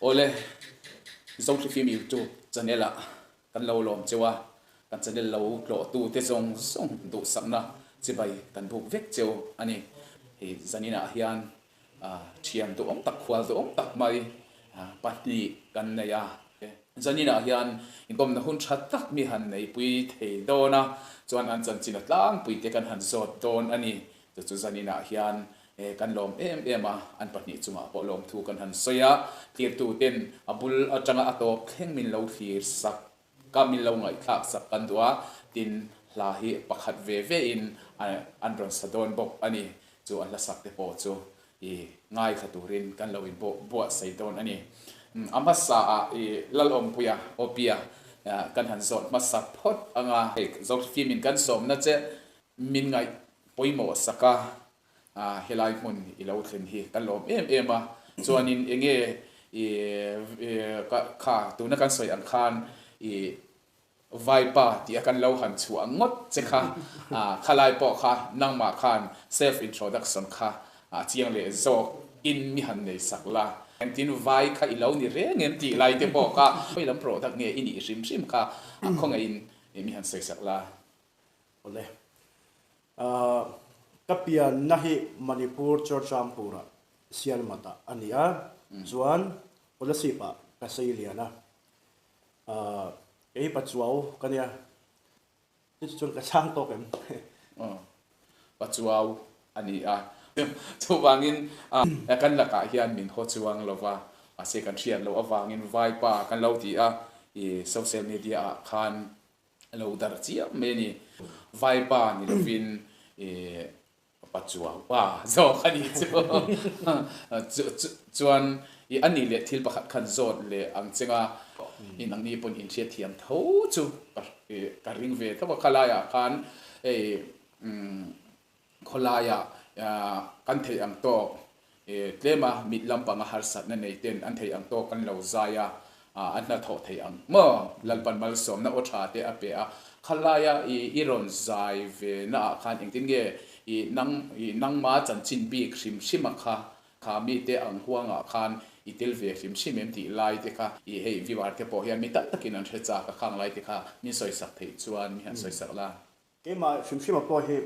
Awle, Zothlifim YouTube channel ah kan lo lawm cheu a, kan channel lo tlawhtu te zawng zawng duhsakna chibai kan buk vek cheu a ni. Hei zaninah hian thian duhawm tak, khual duhawm tak mai pahnih kan nei a. Zaninah hian inkawmna hun tha tak mi han neipui thei dawn a, chuan an chanchin a tlangpui te kan han zawt dawn a ni. Chu chu zaninah hian kan lawm em em a, an pahnih chungah pawh lawmthu kan han sawi a, tlirtuten a bul atanga a tawp thleng min lo thlir sak ka min lo ngaihthlak sak kan duh a, tin hla hi pakhat ve ve in an rawn sa dawn bawk a ni. Chu a hla sak te pawh chu i ngaithla turin kan lo in buatsaih dawn a ni. A hmasa ah i Lalawmpuia, Awpia, kan han zawt hmasa phawt ang a. Hei Zofim in kan sawmna che min ngaih pawimawh sak a, helai hmun i lo thlen hi ka lawm em em a. Chuanin enge i kha tuna kan sawi ang khan i Vaipa tih a kan lo han chhuah ngawt che kha, khalai pawh kha nangmah khan self introduction kha a chiang leh zawk in mi han nei sak la. Engtin vai kha i lo ni reng em tih lai te pawh kha khawi lam product nge i nih hrim hrim kha a khawngaihin mi han sawi sak la. Awle. Ka pianna hi Manipur Churchampur-ah Sialmat-ah a ni a, chuan Kolasib-ah ka sei lian a. Kei Pachuau ka nia, chu chu chuan ka chhang tawk em? Aw, Pachuau a ni a. Chuvangin kan lakah hian min haw chuang lo va, mahse kan hriat loh avangin Vaipa kan lo ti a, i social media ah khan a lo darh chiam mai a ni. Vaipa ni lovin i Pachuau pa zawk a nih chu. Chuan i a nih leh thil pakhat khan zawt leh ang cheng a, i nangni pawn inhriatthiam tho chu ka ring ve tho a. Khalaiah khan hei khawlaiah kan theih ang tawk Tlema mit lampanga harsatna nei ten an theih ang tawk an lo zai a, an hnathawh theih ang maw? Lalpan malsawmna aw tha te a pe a, khalaia i i rawn zai ve na ah khan engtin nge i nang i nangma chanchin bik hrim hrim a kha kha mite ang huang ah khan i tel ve hrim hrim em tih lai te kha i hei viewer te pawh hian mi tam takin an hre chak a khang lai te kha min sawisak theih chuan mi han sawisak la. Keimah hrim hrima pawh hi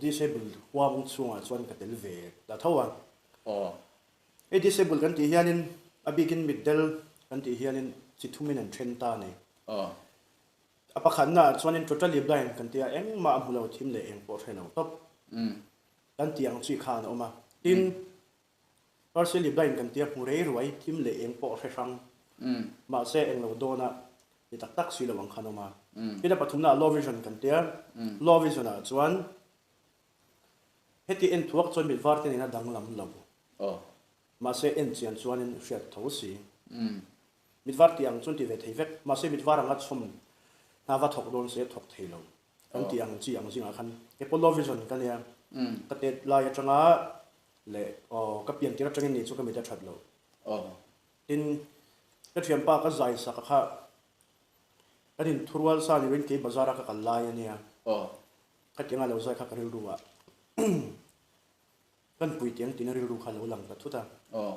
disable huang chhungah chuan ka tel ve ta tho a. Aw. Hei disable kan tih hianin a bikin mitdel kan tih hianin chi thumin an then ta a ni. Aw. A pakhatna ah chuanin totally blind kan tia engmah a hmu lo thim leh eng pawh hre lo tawp kan tih ang chi khan a awm a. Tin, Partially blind kan tia hmu rei ruai thim leh eng pawh hre hrang. Mahse eng lo dawn a ni tak tak si lo ang khan awm a. Tin a pathumna ah low vision kan tia, low vision ah chuan heti en thuak chuan mit var te nena danglam lo. Mahse en chian chuanin hriat tho si. Mit var tih ang chuan ti ve thei vek. Mahse mit var anga chhawm hna va thawk dawn se thawk thei lo. Kan tih ang chi ang zingah khan kei pawh low vision ka nia. Ka tet lai atanga Leh aw, ka pian tir atangin ni chu ka mit a that lo. Aw. Tin, ka thianpa ka zai sak a kha, kan inthurual sa ni loin kei bazar a ka kal lai a nia. Aw. Khatianga lo zai kha ka rilru ah kan pui tiang tina rilru kha lo lang ta thut a. Aw.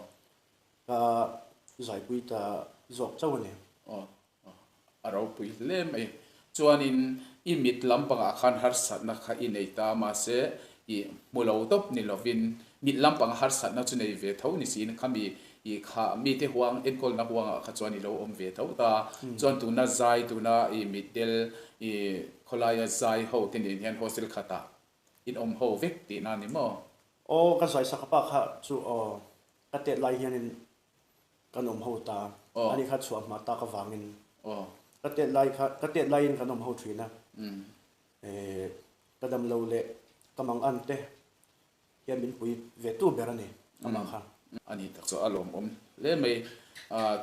Ka zaipui ta zawk chauh a ni. Aw. A ropui hle mai. Chuanin i mit lampangah khan harsatna kha i nei ta mahse i hmu lo tawp ni lovin mit lampanga harsatna chu nei ve tho ni siin khami i kha mite huang enkawlna huangah kha chuan i lo awm ve tho ta. Chuan tuna zai tuna i mitdel i khawlaia zai ho te nen hian hostel khatah in awm ho vek tihna ni maw? Aw ka zai sak apa kha chu aw ka tet lai hianin Kan awm ho ta. Ani kha chhuah hma tak avangin ka tet lai kha ka tet laiin kan awm ho thin a. Ka dam lo leh ka mang an te hian min pui ve tu ber a ni amah kha. Ani tak chu a lawmawm hle mai.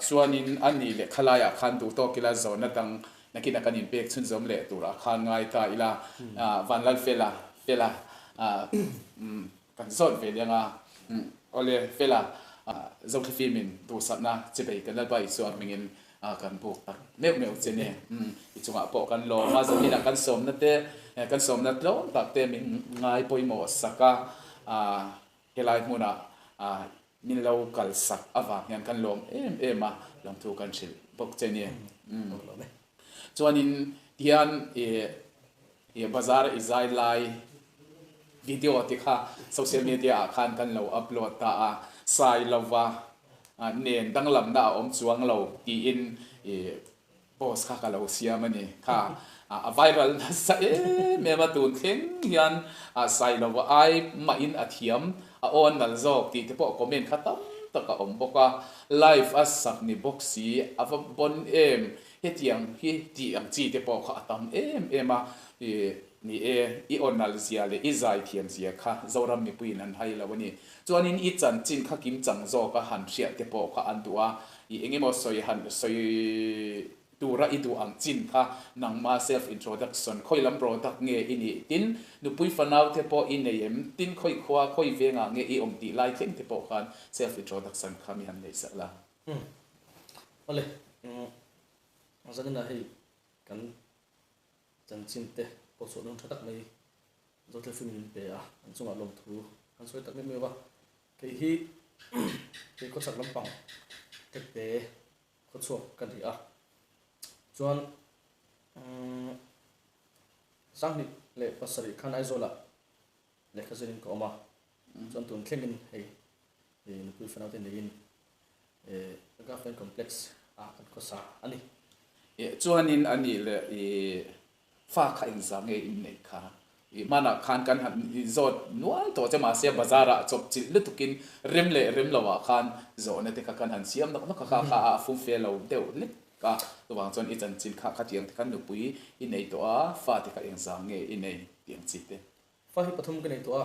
Chuanin ani leh khalaiah khan duh tawk ila zawhna dang nakinah kan inpek chhunzawm leh turah khan ngai ta ila. Vanlalfela Fela Kan zawt ve leng a, Awle Fela, Zothlafimin duhsakna che bei kan Lalpa Isua hmingin kan buk tak meuh meuh che ni. I chungah pawh kan lawm a, Zohina kan sawmna te, kan sawmna tlawm tak te min ngai pawimawh sak a, helai hmunah. Min lo kalsak avang hian kan lawm em em a, lawmthu kan hrilh bawk che ni. Chuanin tihian i bazar i zai lai video te kha social media ah khan kan lo upload ta a, Sailova nen danglamna a awm chuang lo tiin i Post kha ka lo siam a ni. Kha a viral nasa em em a, tun thleng hian Sailova ai mahin a thiam, a aw nal zawk tih te pawh comment kha tam tak a awm bawk a. Live a sak ni bawk si, a va bon em, hetiang hi tih ang chi te pawh kha a tam em em a. Ni e, i aw nal zia leh i zai thiam zia kha Zoram mipuiin an hai lo a ni. Chuanin i chanchin kha kimchang zawka han hriat te pawh kha an duh a, i engemaw sawi han sawi tura i duh ang chin kha nangma self introduction khawi lam product nge i nih tin nupui fanau te pawh i nei em tin khawi khua khawi vengah nge i awm tih lai thleng te pawh khan self introduction kha mi han neih sak la. Umm awle umm zaninah hei kan chanchin te pawh chhuah dawn tha tak mai Zothel film in pe a, an chungah lawmthu kan sawi tak meuh meuh a. Kei hi kei khawchhak lampang Tekte khawchhuak ka ni a, chuan 2007 khan Aizawlah lehkha zirin ka awm a, chuan tun thlengin hei nupui fanaute neiin Girlfriend Complex ah kan khawsa a ni. Chuanin a nih leh i Fa kha engzah nge in neih kha? I hmanah khan kan han zawt nual tawh che mahse bazar ah chawp chilh lutukin rem leh rem lo ah khan zawhna te kha kan han siam nawk nawk a kha kha a fum fe lo deuh hlek a. Chuvang chuan i chanchin kha khatiang te khan nupui i nei tawh a, fa te kha engzah nge i nei tih ang chi te. Fa hi pathum ka nei tawh a,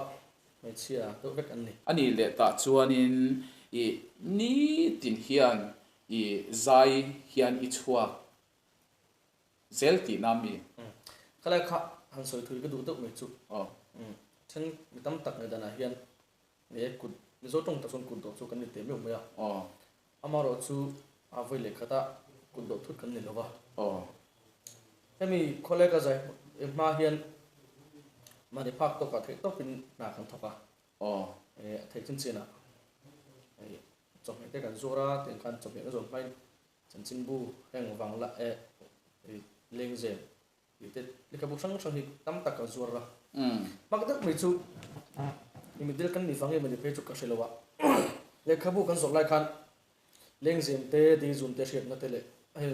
hmeichhia deuh vek an ni. A nih leh tah chuanin i nitin hian i zai hian i chhuak Zel tihna mi. Khalai kha han sawi thui ka duh deuh mai chu. Aw. Then mi tam tak ngaih danah hian nge kut Mizo tawng tak chuan kut dawh chu kan ni teh meuh mai a. Aw. Amaherawh chu a vawi leh khata kut dawh thut kan ni lo va. Aw. Hemi khawlai ka zai hma hian mahni phak tawkah theih tawkin hna kan thawk a. Aw. A theih chin chinah chawhmeh te kan zuar a, tiang khan chawhmeh ka zuar hmain Chanchinbu heng vang la e lengzem tih te lehkhabu hrang hrang hi tam tak kan zuar a. Hmak deuh mai chu i middle kan nih vang em ani phei chu ka hre lo a. Lehkhabu kan zawrh lai khan lengzem te deizun te hriatna te leh hei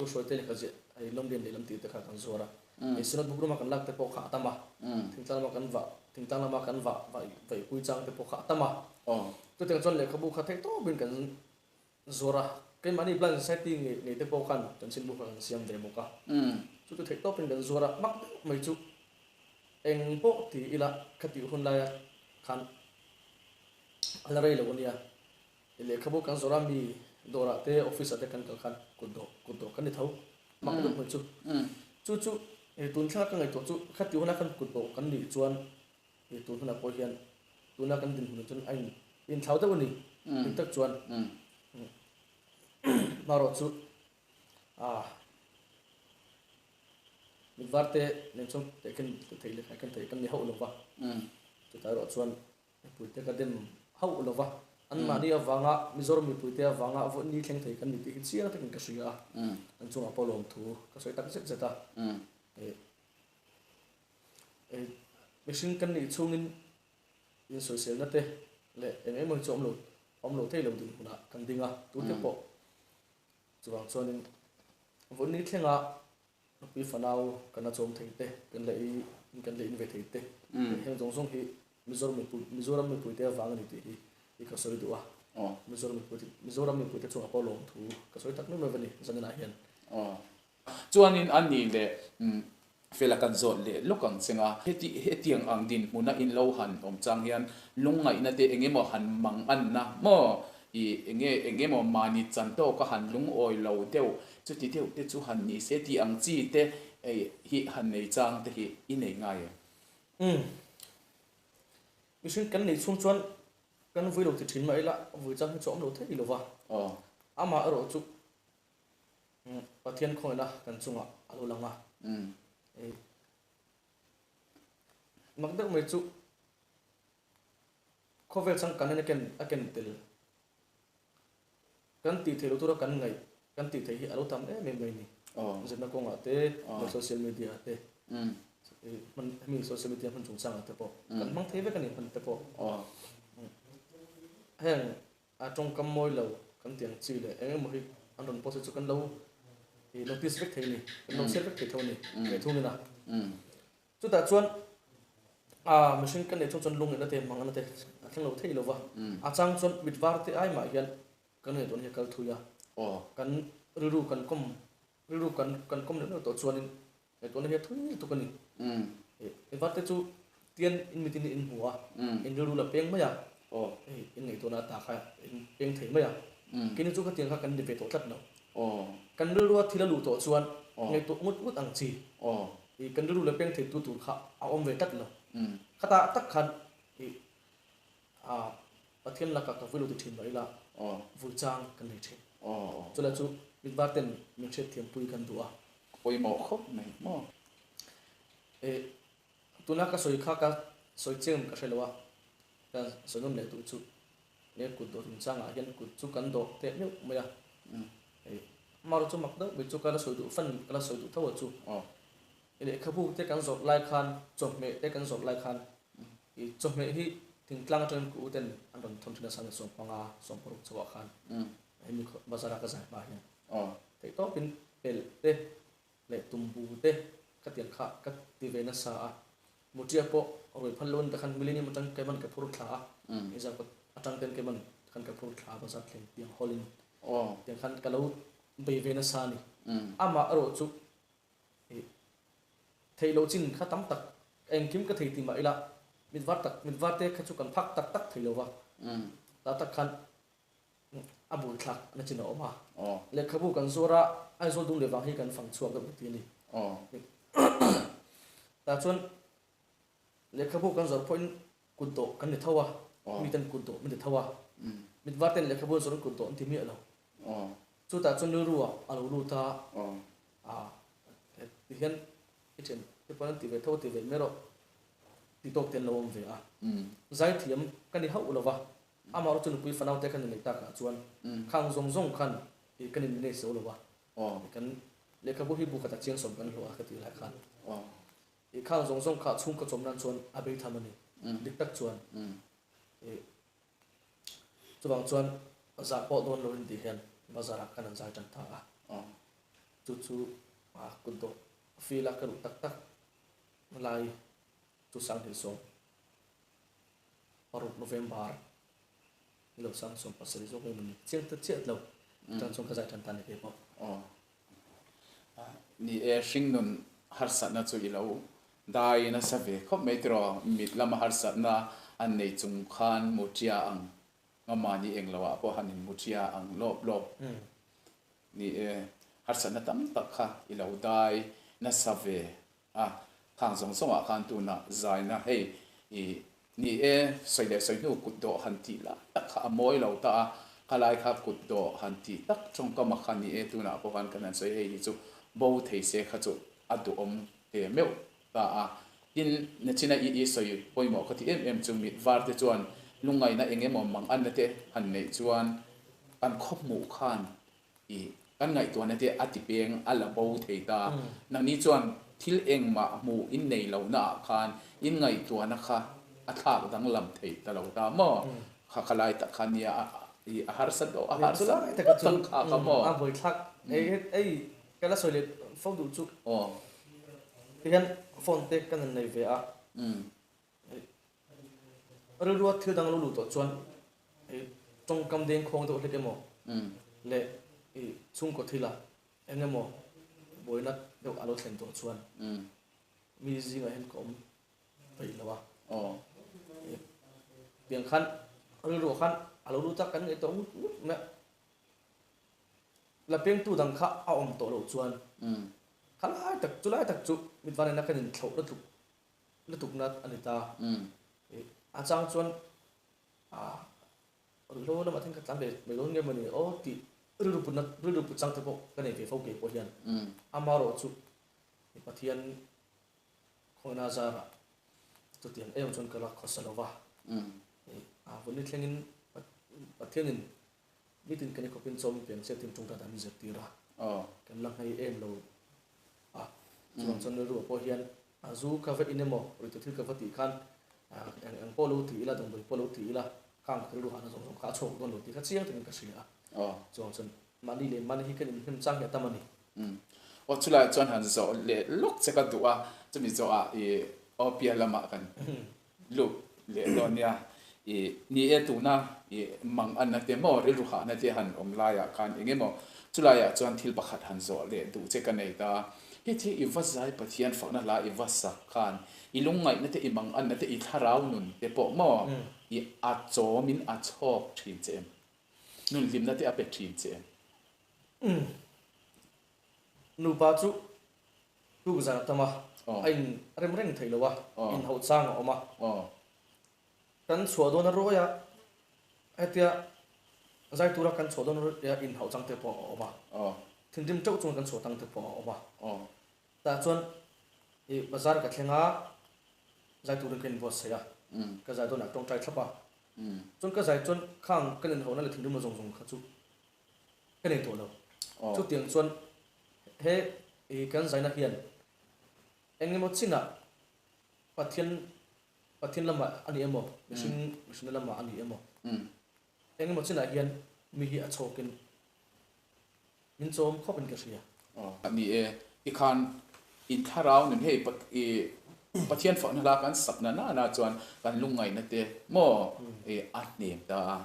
u hruai te lehkha ziah hei lawmlian lehlam tih te kha kan zuar a. Hei synod book ruma kan lak te pawh kha a tam a. Thingtlang lama kan vah thingtlang lama kan vah vaihpui chang te pawh kha a tam a. Chutiang chuan lehkhabu kha theihtawpin kan Zuar a, keimahni Blind Society ngei ngei te pawh khan chanchinbu kha kan siam ve bawk a. Chu chu theih tawpin kan zuar a, mak deuh mai chu eng pawh ti ila ka tih hun laia khan a la rei lo a nia. Lehkhabu kan zawrh a, mi dawrah te office ah te kan kal khan kut dawh kut dawh kan ni tho, mak deuh mai chu. Chu chu tun thlenga ka ngaihtuah chu kha tih huna khan kut dawh kan nih chuan Hei tun hunah pawh hian tuna kan dinhmunah chuan a inthlau deuh a ni. Dik tak chuan hmarawh chu mit var te nen chuan tehkhin theih leh khaikhin theih kan ni hauh lo va. Chutah erawh chuan mipuite ka dem hauh lo va. Anmahni avanga Mizoram mipuite avanga ni thleng thei kan ni tih hi chiang takin ka hria a. An chungah pawh lawmthu ka sawi tak zet zet a. Mihring kan nih chhungin insawiselna te leh eng emaw hi chu awm lo awm lo thei lo dinhmunah kan ding a, tute pawh chuvang chuanin vawiin thlenga nupui fanau kan la chawm thei te, kan la ei kan la in ve thei te heng zawng zawng hi Mizoram mipui Mizoram mipuite avang a ni tih hi hi ka sawi duh a, Mizoram mipui Mizoram mipuite chungah pawh lawmthu ka sawi tak meuh meuh a ni zaninah hian. Chuanin a nih leh fela kan zawt leh lawk ang cheng a, heti hetiang ang dinhmuna in lo han awm chang hian lungngaihna te eng emaw han mang anna maw i enge eng emaw mahni chan tawka han lungawi lo deuh chuti deuh te chu han ni se tih ang chi te hi han nei chang te hi i nei ngai em? Umm. Mihring kan neih chhung chuan kan vui lo ti thin mah ila vui chang hi chu a awm lo thei lo va. Amah erawh chu Pathian khawina kan chungah a lo lang a. Mak deuh mai chu Khawvel changkan in a ken a ken tel. Kan tih theih loh tura kan ngaih kan tih theih hi a lo tam em em mai ni. Zirna kawngah te leh social media ah te hman hemi social media hman chungchang ah te pawh kan hmang thei vek a ni hman te pawh. Heng a tawngkam mawi lo kan tih ang chi leh eng emaw hi an rawn post hi chu kan lo notice vek thei a ni, kan lo share vek thei tho a ni ngaihthungin a. Chutah chuan a mihring ka neih chhung chuan lung ina te hmang ana te a thleng lo thei lo va, a chang chuan mit var te ai mah hian kan ngaihtuahna hi a kal thui a, kan rilru kan kawm rilru kan kan kawm leh meuh tawh chuanin ngaihtuahna hi a thui lutuk a ni. Mit var te chu tian in mitin in hmu a, in rilru la peng mai a, in ngaihtuahna a ta kha in peng thei mai a, keini chu khatiang kha kan ni ve tawh tlat lo. Kan rilrua thil a luh tawh chuan ngaihtuah ngut ngut ang chi. I kan rilru leh peng theitu tur kha a awm ve tlat lo. Khatah tak khan i a Pathian lakah ka vui lo ti thin mah ila vui chang kan nei thin. Chulai chu mitvar ten min hriatthiampui kan duh a. Pawimawh khawp mai maw? E tuna ka sawi kha ka sawi chiang ka hre lo a, ka sawi nawn leh duh chu He kut dawh chungchangah hian kut chu kan dawh teh meuh mai a, hei amaherawh chu mak deuh mai chu ka la sawi duh fan ka la sawi duh tho a chu. I lehkhabu te kan zawrh lai khan chawhmeh te kan zawrh lai khan i chawhmeh hi thingtlang atangin ka u ten an rawn thawn thin a sangha 15 16 chauh ah khan hemi bazar a ka zai hma hian theih tawpin pelh te leh tumbu te ka tiang kha ka ti ve nasa a, Mutia pawh ruai phal lo in takhan Millennium atang keiman ka phur thla a, Izarkawt atang ten keiman khan ka phur thla a bazar thleng tiang hawl in tiang khan ka lo bei ve nasa a ni. Amah erawh chu ih theih loh chin kha tam tak engkim ka thei ti mah ila mitvar tak mitvar te kha chu kan phak tak tak thei lo va, tah tak khan A bul thlak na chin a awm a. Lehkhabu kan zuar a, Aizawl dung leh vang hi kan fang chhuak deuh ti a ni. Tah chuan lehkhabu kan zawrh pawhin kut dawh kan ni tho a, miten kut dawh min ti tho a. Mit var ten lehkhabu an zawrhin kut dawh an ti miah lo. Chutah chuan rilru ah a lo lut a, tihian i thian te pawn an ti ve tho ti ve mai rawh ti tawk te an lo awm ve a. Zaithiam ka ni hauh lo va, Amah chu nupui fanau te khan in nei tak ah chuan khang zawng zawng khan ih kan in manage zo lo a, kan lehkhabu hi bu khat ah chiang sawm kan hlawh a ka tih lai khan ih khang zawng zawng kha chhungkaw chawm nan chuan a bei tham a ni dik tak chuan ih chuvang chuan zah pawh dawn lo in tih hian bazar ah khan an zai tan ta a, chu chu kut dawh feel a ka duh tak tak lai chu 2010. Paruk November ni lo 17 zawk em ani chiang ta chiah lo chuan chuan ka zai tan ta ni ve bawk. Aw ni e hringnun harsatna chu i lo dai nasa ve khawp mai tiraw mit lama harsatna an nei chung khan mutia ang nga mahni eng lo ah pawh han in mutia ang lawp lawp ni e harsatna tam tak kha i lo dai nasa ve A, khang zawng zawngah khan tunah zaina hei i ni e, sawi leh sawi hnu kut dawh han tih lai tak kha a mawi lo ta a, khalai kha kut dawh han tih tak tawngkam a kha ni e, tunah pawh khan kan han sawi hei hi chu bo thei se kha chu a duhawm ve meuh ta a. Tin, nachina i i sawi pawimawh ka ti em em chu mit var te chuan lungngaihna eng emaw mang anna te han neih chuan kan khawhmuh khan I kan ngaihtuahna te a ti peng a la bo thei ta. Nangni chuan thil engmah hmuh in nei lohna ah khan in ngaihtuahna kha a thlak danglam thei ta lo ta maw? Kha kha lai tak kha nia i a harsa deuh a harsa ngawt ang kha kha maw? A vawi thlak ei ei ka la sawi leh fo duh chu. Tihian phone te ka nan nei ve a. Rilrua thil dang lo luh tawh chuan i tawngkam deng khawng deuh hlek emaw leh i chhungkaw thila eng emaw buaina deuh a lo thlen tawh chuan mi zingah hian ka awm peih lo a. Tiang khan rilruah khan a lo lut a, kan ngaihtuah ngut ngut mai a. La pengtu dang kha a awm tawh loh chuan khalai tak chulai tak chu mitvanena kan inthlauh lutuk lutukna a ni ta. A chang chuan ruihhlo lamah hian ka tlan ve mai dawn nge mawni aw tih rilru putna rilru put chang te pawh ka nei ve fo kei pawh hian. Amaherawh chu Pathian khawina zarah chutiang em chuan ka la khawsa lo va. Vawiin thlengin Pathianin nitin kan i khawpin chaw min pe ang che tiin tawngtai dan min zirtir a. Kan la nghei em lo a. Chuvang chuan rilru ah pawh hian zu ka va in emaw ruihte thil ka va tih khan eng eng pawh lo ti ila damdawi pawh lo ti ila khang rilru hahna zawng zawng kha a chhuak dawn lo tih kha chiang takin ka hria a. Chuvang chuan mahni leh mahni hi kan inhnem chang hi a tam a ni. Aw chulaiah chuan han zawh leh lawk che ka duh a, chumi zawhah i aw piah lamah kan lut leh dawn nia. I ni e tuna i mang anna te maw rilru hahna te han awm laiah khan eng emaw chulaiah chuan thil pakhat han zawh leh duh che ka nei ta. Heti i va zai Pathian fakna hla i va sak khan i lungngaihna te i mang anna te i thlarau nun te pawh maw i a chawmin a chhawk thin che em? Nun hlimna te a pe thin che em? Umm. Nupa chu tuk zan a tam a, a in rem reng theih lo a, in hauh chang a awm a. Kan chhuah dawn a ruai a, hetia zai tura kan chhuah dawn a ruai a in hauh chang te pawh a awm a. Thinrim teuh chunga kan chhuah tang te pawh a awm a. Tah chuan i bazar ka thleng a, zai turin ka inbuatsaih a, ka zai dawnah tawngtai thlap a. Chuan ka zai chuan khang kan inhauhna leh thinrimna zawng zawng kha chu ka nei tawh lo. Chutiang chuan he i kan zaina hian eng emaw chinah Pathian Pathian lamah a ni emaw, mihring mihrinna lamah a ni emaw, eng emaw chinah hian mi hi a chhawkin min chawm khawpin ka hria. Ni e, tikhan in thlarau nun hei i Pathian fakna hla kan sak na na chuan kan lungngaihna te maw i a hnem ta a.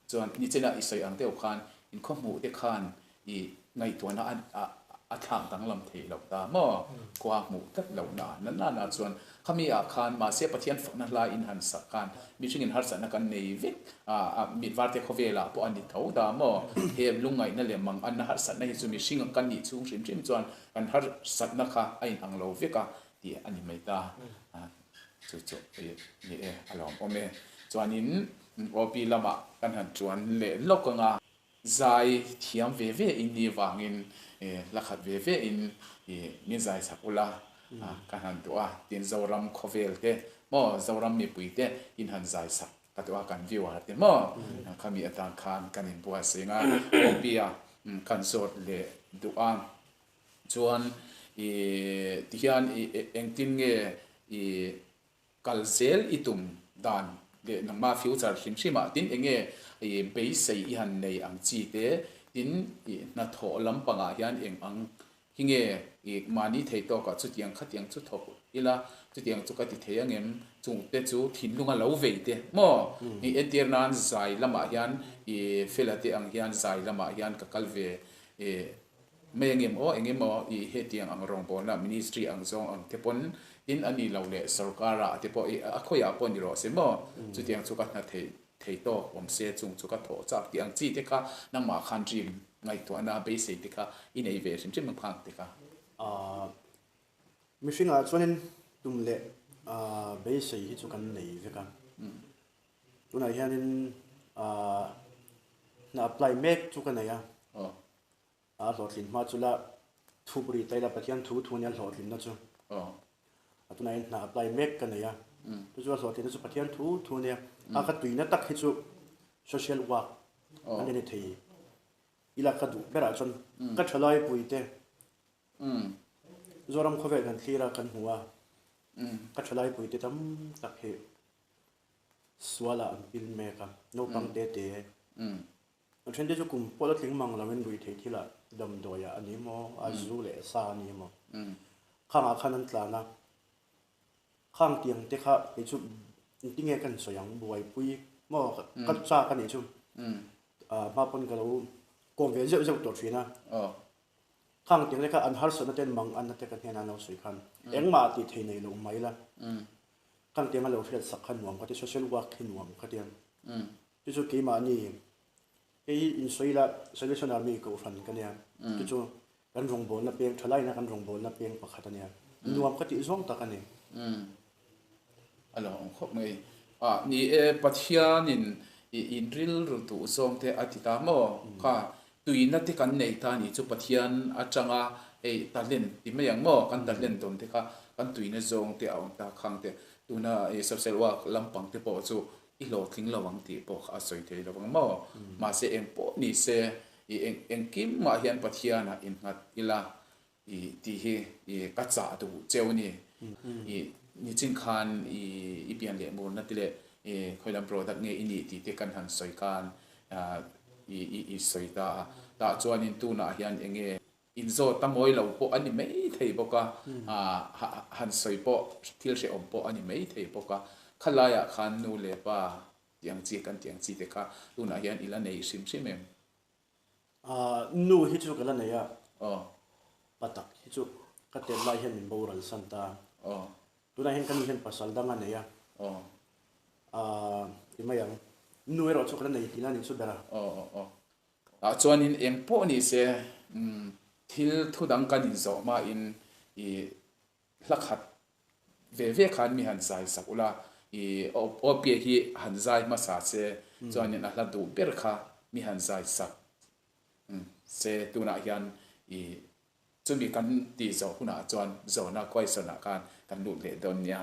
Chuan nichina i sawi ang deuh khan in khawhmuh te khan i ngaihtuahna a thlak danglam theih loh ta maw? Khua hmuh tlat loh na na na na chuan khami ah khan mahse Pathian fakna hla in han sak khan mihringin harsatna kan nei vek a mit varte khawvel ah pawh a ni tho ta maw? He lungngaihna leh mang anna harsatna hi chu mihring kan nih chhung hrim hrim chuan kan harsatna kha a inang lo vek a tih a ni mai ta. Chu chu ni e a lawmawm e. Chuanin OP lamah kan han chuan leh lawk ang a. Zai thiam ve ve in ni vangin hla khat ve ve in min zai chak ula kan han duh a. Tin Zoram khawvel te maw Zoram mipui te in han zai chak ka duh a kan viewer te maw khami atan khan kan inbuatsaih ang a. OP a kan zawt leh duh a. Chuan i tihian i engtin nge i kal zel i tum dan leh nangmah future hrim hrim ah tin enge i beisei i han nei ang chi te tin i hnathawh lampangah hian eng ang hi nge i mahni thei tawk ah chutiang khatiang chu thawk ila chutiang chu ka ti thei angem chung te chu thinlung a lo vei te maw i entir nan zai lamah hian i fela te ang hian zai lamah hian ka kal ve i Mai engem aw, engemaw i hetiang ang rawngbawlna ministry ang zawng ang te pawn tin a ni lo leh sorkar ah te pawh i a khawiah pawh ni rawh se maw chutiang chu ka hna thei thei tawk awm se chung chu ka thawh chak tih ang chi te kha nangmah khan dream ngaihtuahna beisei te kha i nei ve hrim hrim ang phang te kha. Ahh mihringah chuanin tum leh beisei hi chu kan nei vek a, tunah hianin ahh hna apply mek chu ka nei a. A hlawhtlin hma chu la thup rih ta ila Pathian thu thu ania hlawhtlinna chu. A tunah hian hna apply mek ka nei a. Chu chu a hlawhtlinna chu Pathian thu thu ania. A ka tuina tak hi chu social work a ni thei ila ka duh berah chuan ka thalai puite Zoram khawvel kan thlir a kan hmu a ka thalai puite tam tak hi sualah an pil mek a naupang te te. A thente chu kum pawh la tling mang loin ruihtheih thilah damdawiah a ni maw, a zu leh sa a ni maw. Khangah khan an tlan a, khang tiang te kha kei chu engtinge ka insawi ang, buaipui maw ka chak a nih chu hma pawn ka lo kawm ve zeuh zeuh tawh thin a. Khang tiang te kha an harsatna ten mang anna te ka hnenah an lo sawi khan engmah tih thei nei lo mai la, khang tiang a lo hriat sak kha nuam ka ti, social work hi nuam ka ti a. Chu chu keimahni hei hi insawi ila Salvation Army kohhran ka nia, chu chu kan rawngbawlna peng tha laina kan rawngbawlna peng pakhat a nia, nuam ka tih zawng tak a ni. A lo awm khawp mai. Ah ni e, Pathianin i in rilru duh zawng te a ti ta maw? Kha tuina te kan nei ta nih chu Pathian atanga hei talent ti mai ang maw? Kan talent dawn te kha kan tuina zawng te a awm ta khang te tuna i social work lampang te pawh chu. i hlawhtling lo ang tih pawh kha a sawi thei lo ang maw? Mahse eng pawh ni se i eng engkimah hian Pathianah innghat ila i tih hi i ka chah duh cheu a ni. I nichin khan i i pian leh murna te leh i khawilam product nge i nih tih te kan han sawi khan i i i sawi ta a. Tah chuanin tunah hian eng nge inzawt a mawi lo pawh a ni mai thei bawk a, han sawi pawh thil hrehawm pawh a ni mai thei bawk a. Khalaiah khan nu leh pa tih ang chi kan tih ang chi te kha tunah hian i la nei hrim hrim em? Nu hi chu ka la nei a, pa tak hi chu ka tet lai hian min boral san ta. Tunah hian ka nu hian pasal dang a nei a, ti mai ang. Nu erawh chu ka la nei tihna a nih chu ber a. Ah chuanin eng pawh ni se thil thu dang kan inzawh hmain i hla khat ve ve khan mi han zai sak ula, i Awpia hi han zai hmasa se chuanin a hla duh ber kha mi han zai sak se tunah hian i chumi kan tih zawh hunah chuan zawhna question ah khan kan lut leh dawn nia.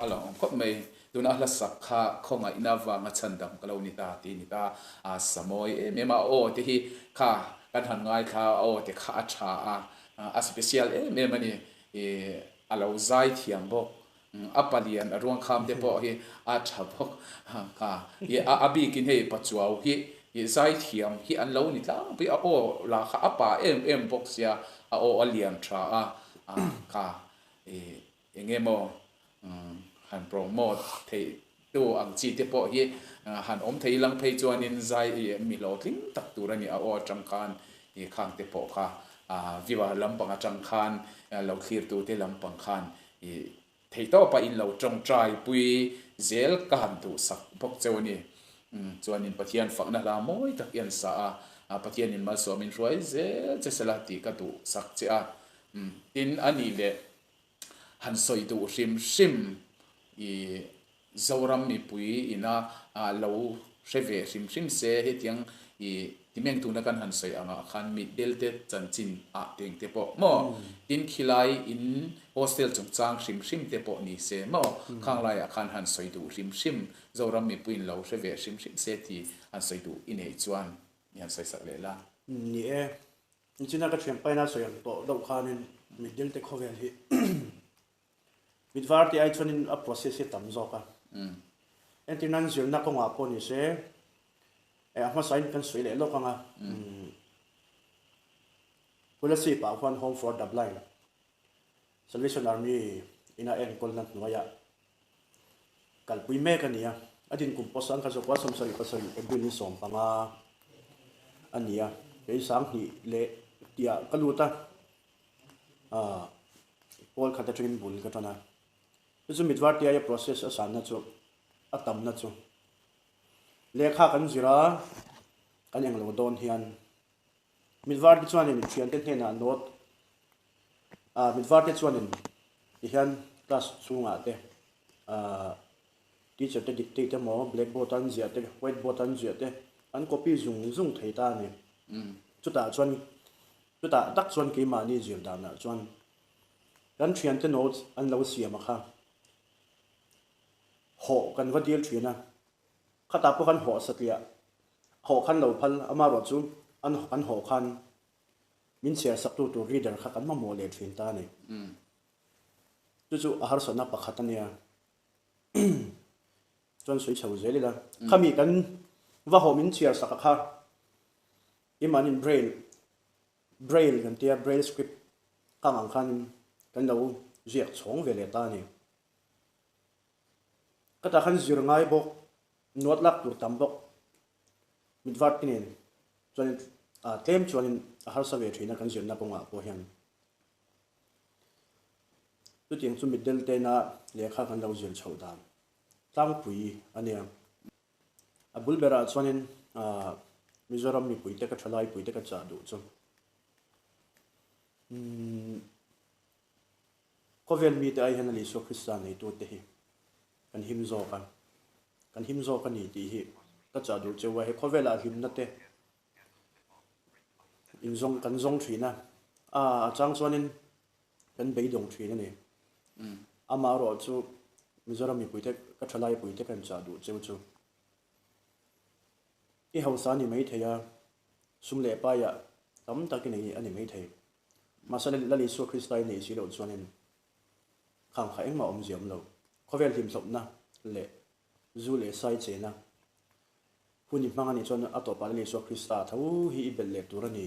A lo awm khawp mai. Tuna a hla sak kha khawngaihna vanga chhandam ka lo ni ta tih a ni ta. A sa mawi em em a, a aw te hi kha kan han ngaithla a, a aw te kha a tha a, a special em em a ni. Ih a lo zai thiam bawk. A palian a ruangkham te pawh hi a tha bawk kha. Ih a bikin hei Pachuau hi ih zai thiam hi an lo ni tlangpui a, aw lah kha a pa em em bawk sia, a aw a lian tha a kha ih Eng emaw han promote theih tu ang chi te pawh hi han awm thei lang phei chuanin zai i mi hlawhtling tak tur a ni a aw atang khan i khang te pawh kha viewer lampang atang khan lo thlir tu te lampang khan i theihtawpa in lo tawngtai pui zel ka han duhsak bawk cheu a ni. Chuanin Pathian fakna hla mawi tak i an sa a, Pathianin malsawmin hruai zel che sela tih ka duhsak che a. Tin a nih leh han sawi duh hrim hrim i Zoram mipui ina lo hre ve hrim hrim se hetiang i timeng tuna kan han sawi angah khan mitdel te chanchin ah teng te pawh maw tin khilai in hostel chungchang hrim hrim te pawh ni se maw khang laiah khan han sawi duh hrim hrim Zoram mipui in lo hre ve hrim hrim se ti han sawi duh i neih chuan i han sawi sak leh la. Ni e, Nichina ka thianpaina sawi ang tawh deuh khanin mitdil te khawvel hi mit var tih ai chuanin a process hi a tam zawk a. Entir nan zirna kawngah pawh ni se eh a hmasain kan sawi leh lawk ang a. Kolasib ah khuan Home for the Blind, Salvation Army ina enkawlna hnuaiah Kalpui mek a ni a, a dinkum pawh sang kha zawkah 77 April ni 15 a ni a, kei 2000 leh tihah ka lut a, aah pawl khat atangin bul ka tan a, chu chu mitvar tiaia process a sanna chu a tamna chu lehkha kan zir a, kan englo dawn hian mitvar te chuanin thiante hnenah note Ah mitvar te chuanin tihian class chhungah te ah teacher te dictate emaw blackboard an ziah te whiteboard an ziah te an copy zung zung thei ta a ni. Chutah chuan chutah tak chuan keimahni zir danah chuan kan thiante notes an lo siam a kha hawh kan va dil thin a, khatah pawh khan hawh satliah hawh khan lo phal amaherawh chu an an hawh khan Min chhiar sak tu tur reader kha kan mamawh leh thin ta a ni. Chu chu a harsatna pakhat a nia. Chuan sawi chho zel ila. Khami kan va hawh min chhiar sak a kha imanin braille, braille kan tia braille script kang ang khanin kan lo ziak chhawng ve leh ta a ni. Ka tah khan zir ngai bawk, nuat lak tur tam bawk. Mitvat te nen chuanin tlem chuanin a harsa ve thin a kan zirna kawngah pawh hian. Chutiang chu mitdel tena lehkha kan lo zir chhoh dan tlangpui a nia. A bul berah chuanin Mizoram mipuite ka thalaipuite ka chah duh chu. Khawvel mite ai hian Isua Krista neitute hi kan him zawk a, kan him zawk a ni tih hi ka chah duh cheu a, he khawvelah hlimna te inzawng kan zawng thin a, a a chang chuanin kan beidawng thin a ni. Amaherawh chu Mizoram mipuite ka thalai puite kan chah duh cheu chu i hausa a ni maithei a, sum leh paiah tam tak i nei a ni maithei. Mahse Lal Isua Krista i neih si loh chuanin Khang kha engmah awmzia awm lo. Khawvel hlimhlawpna leh zu leh sai chena hun i hmang a nih chuan a tawpah Lal Isua Krista tho hi i belh leh tur a ni,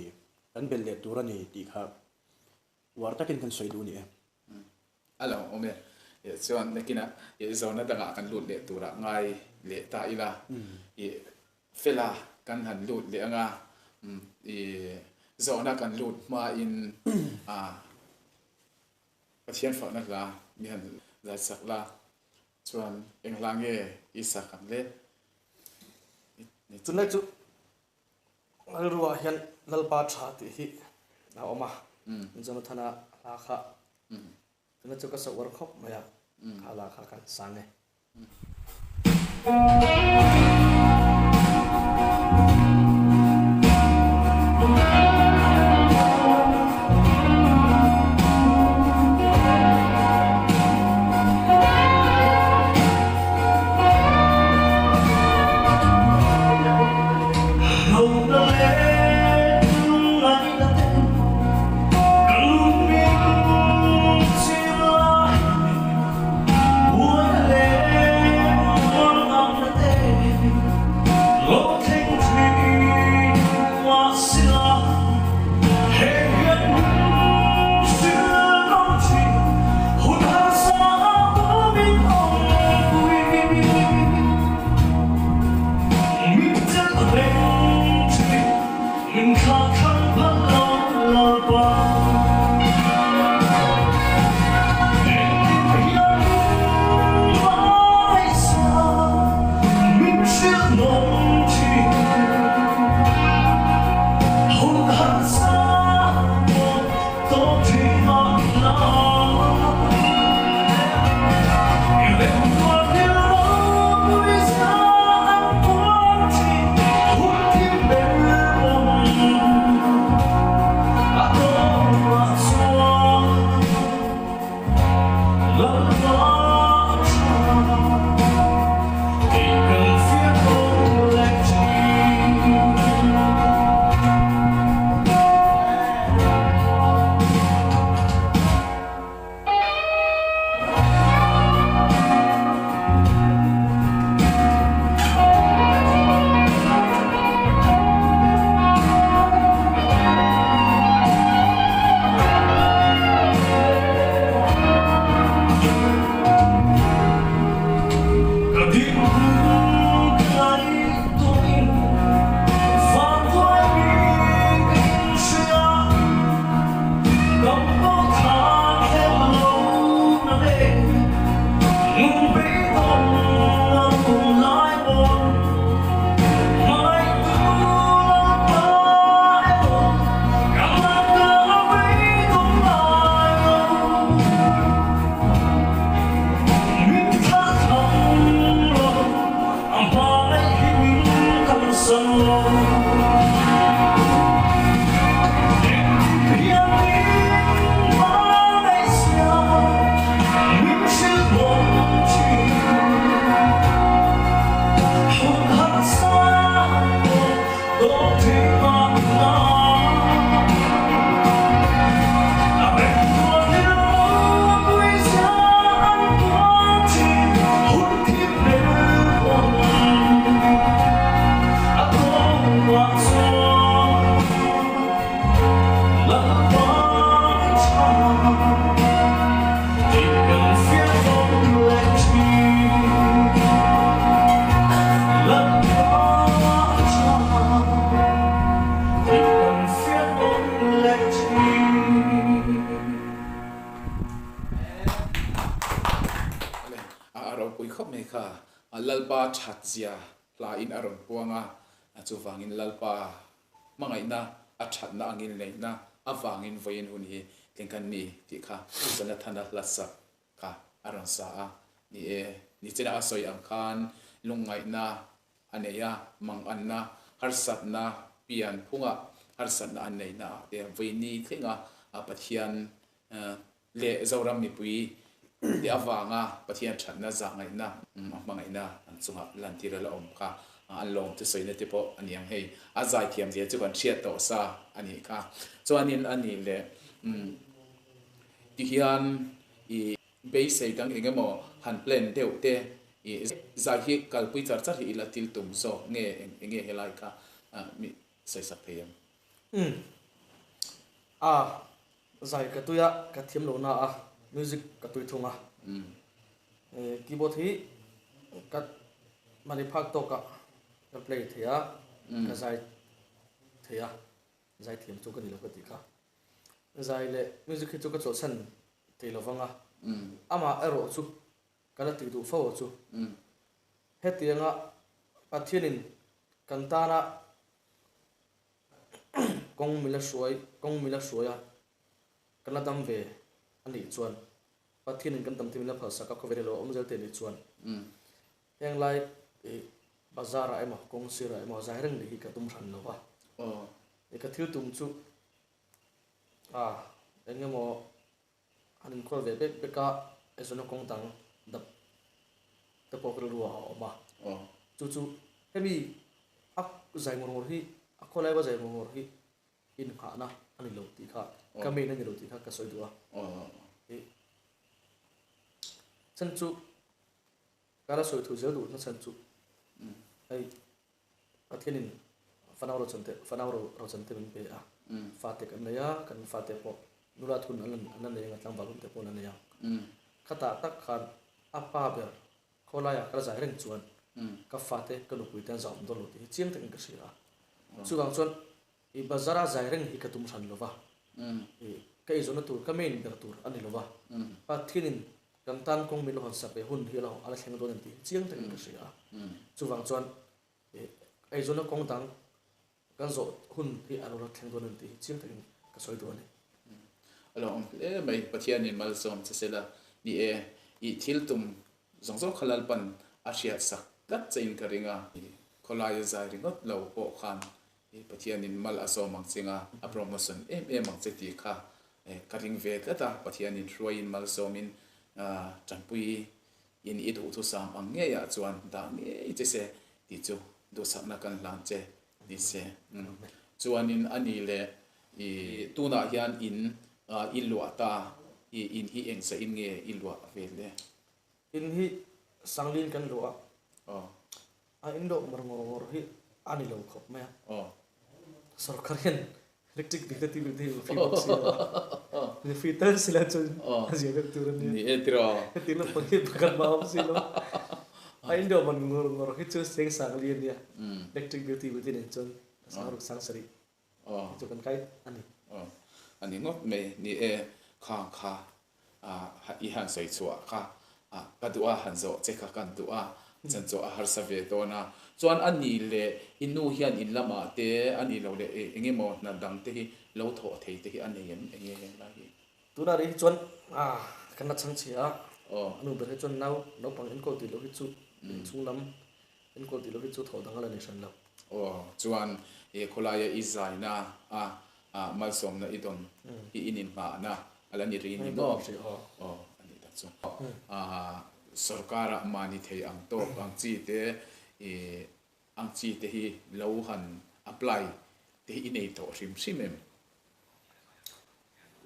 kan belh leh tur a ni tih kha uar takin kan sawi duh a ni e. A lo awm e. Chuan nakinah zona dangah kan lut leh turah ngai leh ta ila. Fela kan han lut leh anga i zawhna kan lut hmain a Pathian fakna hla mi han zai sak la chuan eng hla nge i sak ang le? Tunlai chu rilruah hian Lalpa tha tih hi a awm a, Jonathana hla kha tunlai chu ka sa uar khawp mai a, kha hla kha kan sang e. A ropui khawp mai kha Lalpa that zia hla in a rawn puang a, chuvangin Lalpa hmangaihna a thatna angin neihna avangin vawiin hun hi thleng kan ni tih kha Jonathana hla sak kha a rawn sa a ni e. Nichina a sawi ang khan lungngaihna a nei a, manganna, harsatna, pian phunga harsatna an neihna ah te vawiin thlenga Pathian leh Zoram mipui te avanga Pathian thatna, zahngaihna, a hmangaihna an chunga lantir a la awm kha an lawm thusawina te pawh a ni ang hei. A zaithiam zia chu kan hriat tawh sa a nih kha. Chuanin a nih leh tihian i beisei dang eng emaw han plan deuh te i zai hi kalpui char char hi ila thil tum zawk nge eng nge helai kha mi sawisak thei ang. Umm. A zai ka tui a, ka thiam lo na a, music ka tui thung a. Keyboard hi ka mahni phak tawk ah ka play thei a, ka zai thei a, zai thiam chu ka ni lo ka tih kha. Zai leh music hi chu ka chawlhsan thei lo vang a, amah erawh chu ka la tih duh fo chu. Hetianga Pathianin kan tana kawng mila hruai kawng mila hruai a kan la dam ve a nih chuan Pathianin kan dam te min la phalsak a khawvel hi lo awm zel te nih chuan heng lai ih bazar ah emaw kawng sir ah emaw zai reng nih hi ka tum hran lo va ih ka thil tum chu a eng emaw an inkhawl ve bek bek a eizawnna kawng dang dap te pawh ka rilru ah a awm a chu chu hemi a zai ngawr ngawr hi a khawlai va zai ngawr ngawr hi inghahna a ni lo tih kha ka main a ni lo tih kha ka sawi duh a ih chhan chu ka la sawi thu zel duh na chhan chu hei Pathianin fanau rochante fanau ro rochante min pe a, fate kan nei a, kan fate pawh nula thun an an la nei ang a, tlangval hun te pawh an la nei ang. Khatah tak khan a pa ber khawlaiah ka la zai reng chuan ka fate ka nupui te an zahawm dawn lo tih hi chiang takin ka hria a. Chuvang chuan i bazara zai reng hi ka tum hran lo va, i ka eizawnna tur ka main ber tur a ni lo va, Pathianin kan tan kawng min la hawnsak ve hun hi a la thleng dawn em tih hi chiang takin ka hria a. Chuvang chuan eizawnna kawng dang kan zawh hun hi a lo la thleng dawn em tih hi chiang takin ka sawi duh a ni. A lo awm hle mai, Pathianin malsawm che sela ni e, i thil tum zawng zawng kha Lalpan a hriatsak tlat chein ka ring a, khawlaia zai ringawt lo pawh khan Pathianin mal a sawm ang che nga, a promotion em em ang che tih kha ka ring ve tlat a, Pathianin hruaiin malsawmin. Tanpui in i duhthusam ang ngeiah chuan dah ngei che se tih chu duhsakna kan hlan che ni se. Chuanin a ni leh i tunah hian in i luah ta i in hi engzah in nge i luah ve le? In hi Sanglin kan luah a, a in dawh ngawr ngawr ngawr hi a ni lo khawp mai a. Sorkar hian Electric bill te tih luh te hi free bawk si lo a, ni free tal si la chuan a zia deuh tur a nia. Ni e tiraw. Heti lampang hi pakhat mah a awm si lo. A in dawh man ngawr ngawr hi chu cheng sang li a nia. Electric bill tih luh te nen chuan sang ruk sang sarih hi chu kan kai a ni. A ni ngawt mai. Ni e, khang kha i han sawi chhuah kha ka duh a, han zawh che kha kan duh a, chan chu a harsa ve dawn a. Chuan a ni leh i nu hian in lamah te a nih loh leh eng emaw hna dang te hi lo thawh thei te hi a nei em eng nge heng lai hi? Tunah rih hi chuan kan la chhang chhia a, a nu ber hi chuan nau naupang enkawl tih loh hi chu inchhung lam enkawl tih loh hi chu thawh dang a la nei hran lo. Aw chuan i khawlaia i zaina a Ah, malsawmna i dawn hi in inhmahna a la ni ri ni maw? Aw, a nih tak chu. Ah, sorkarah mahni thei ang tawk ang chi te, i ang chi te hi lo han apply te hi i nei tawh hrim hrim em?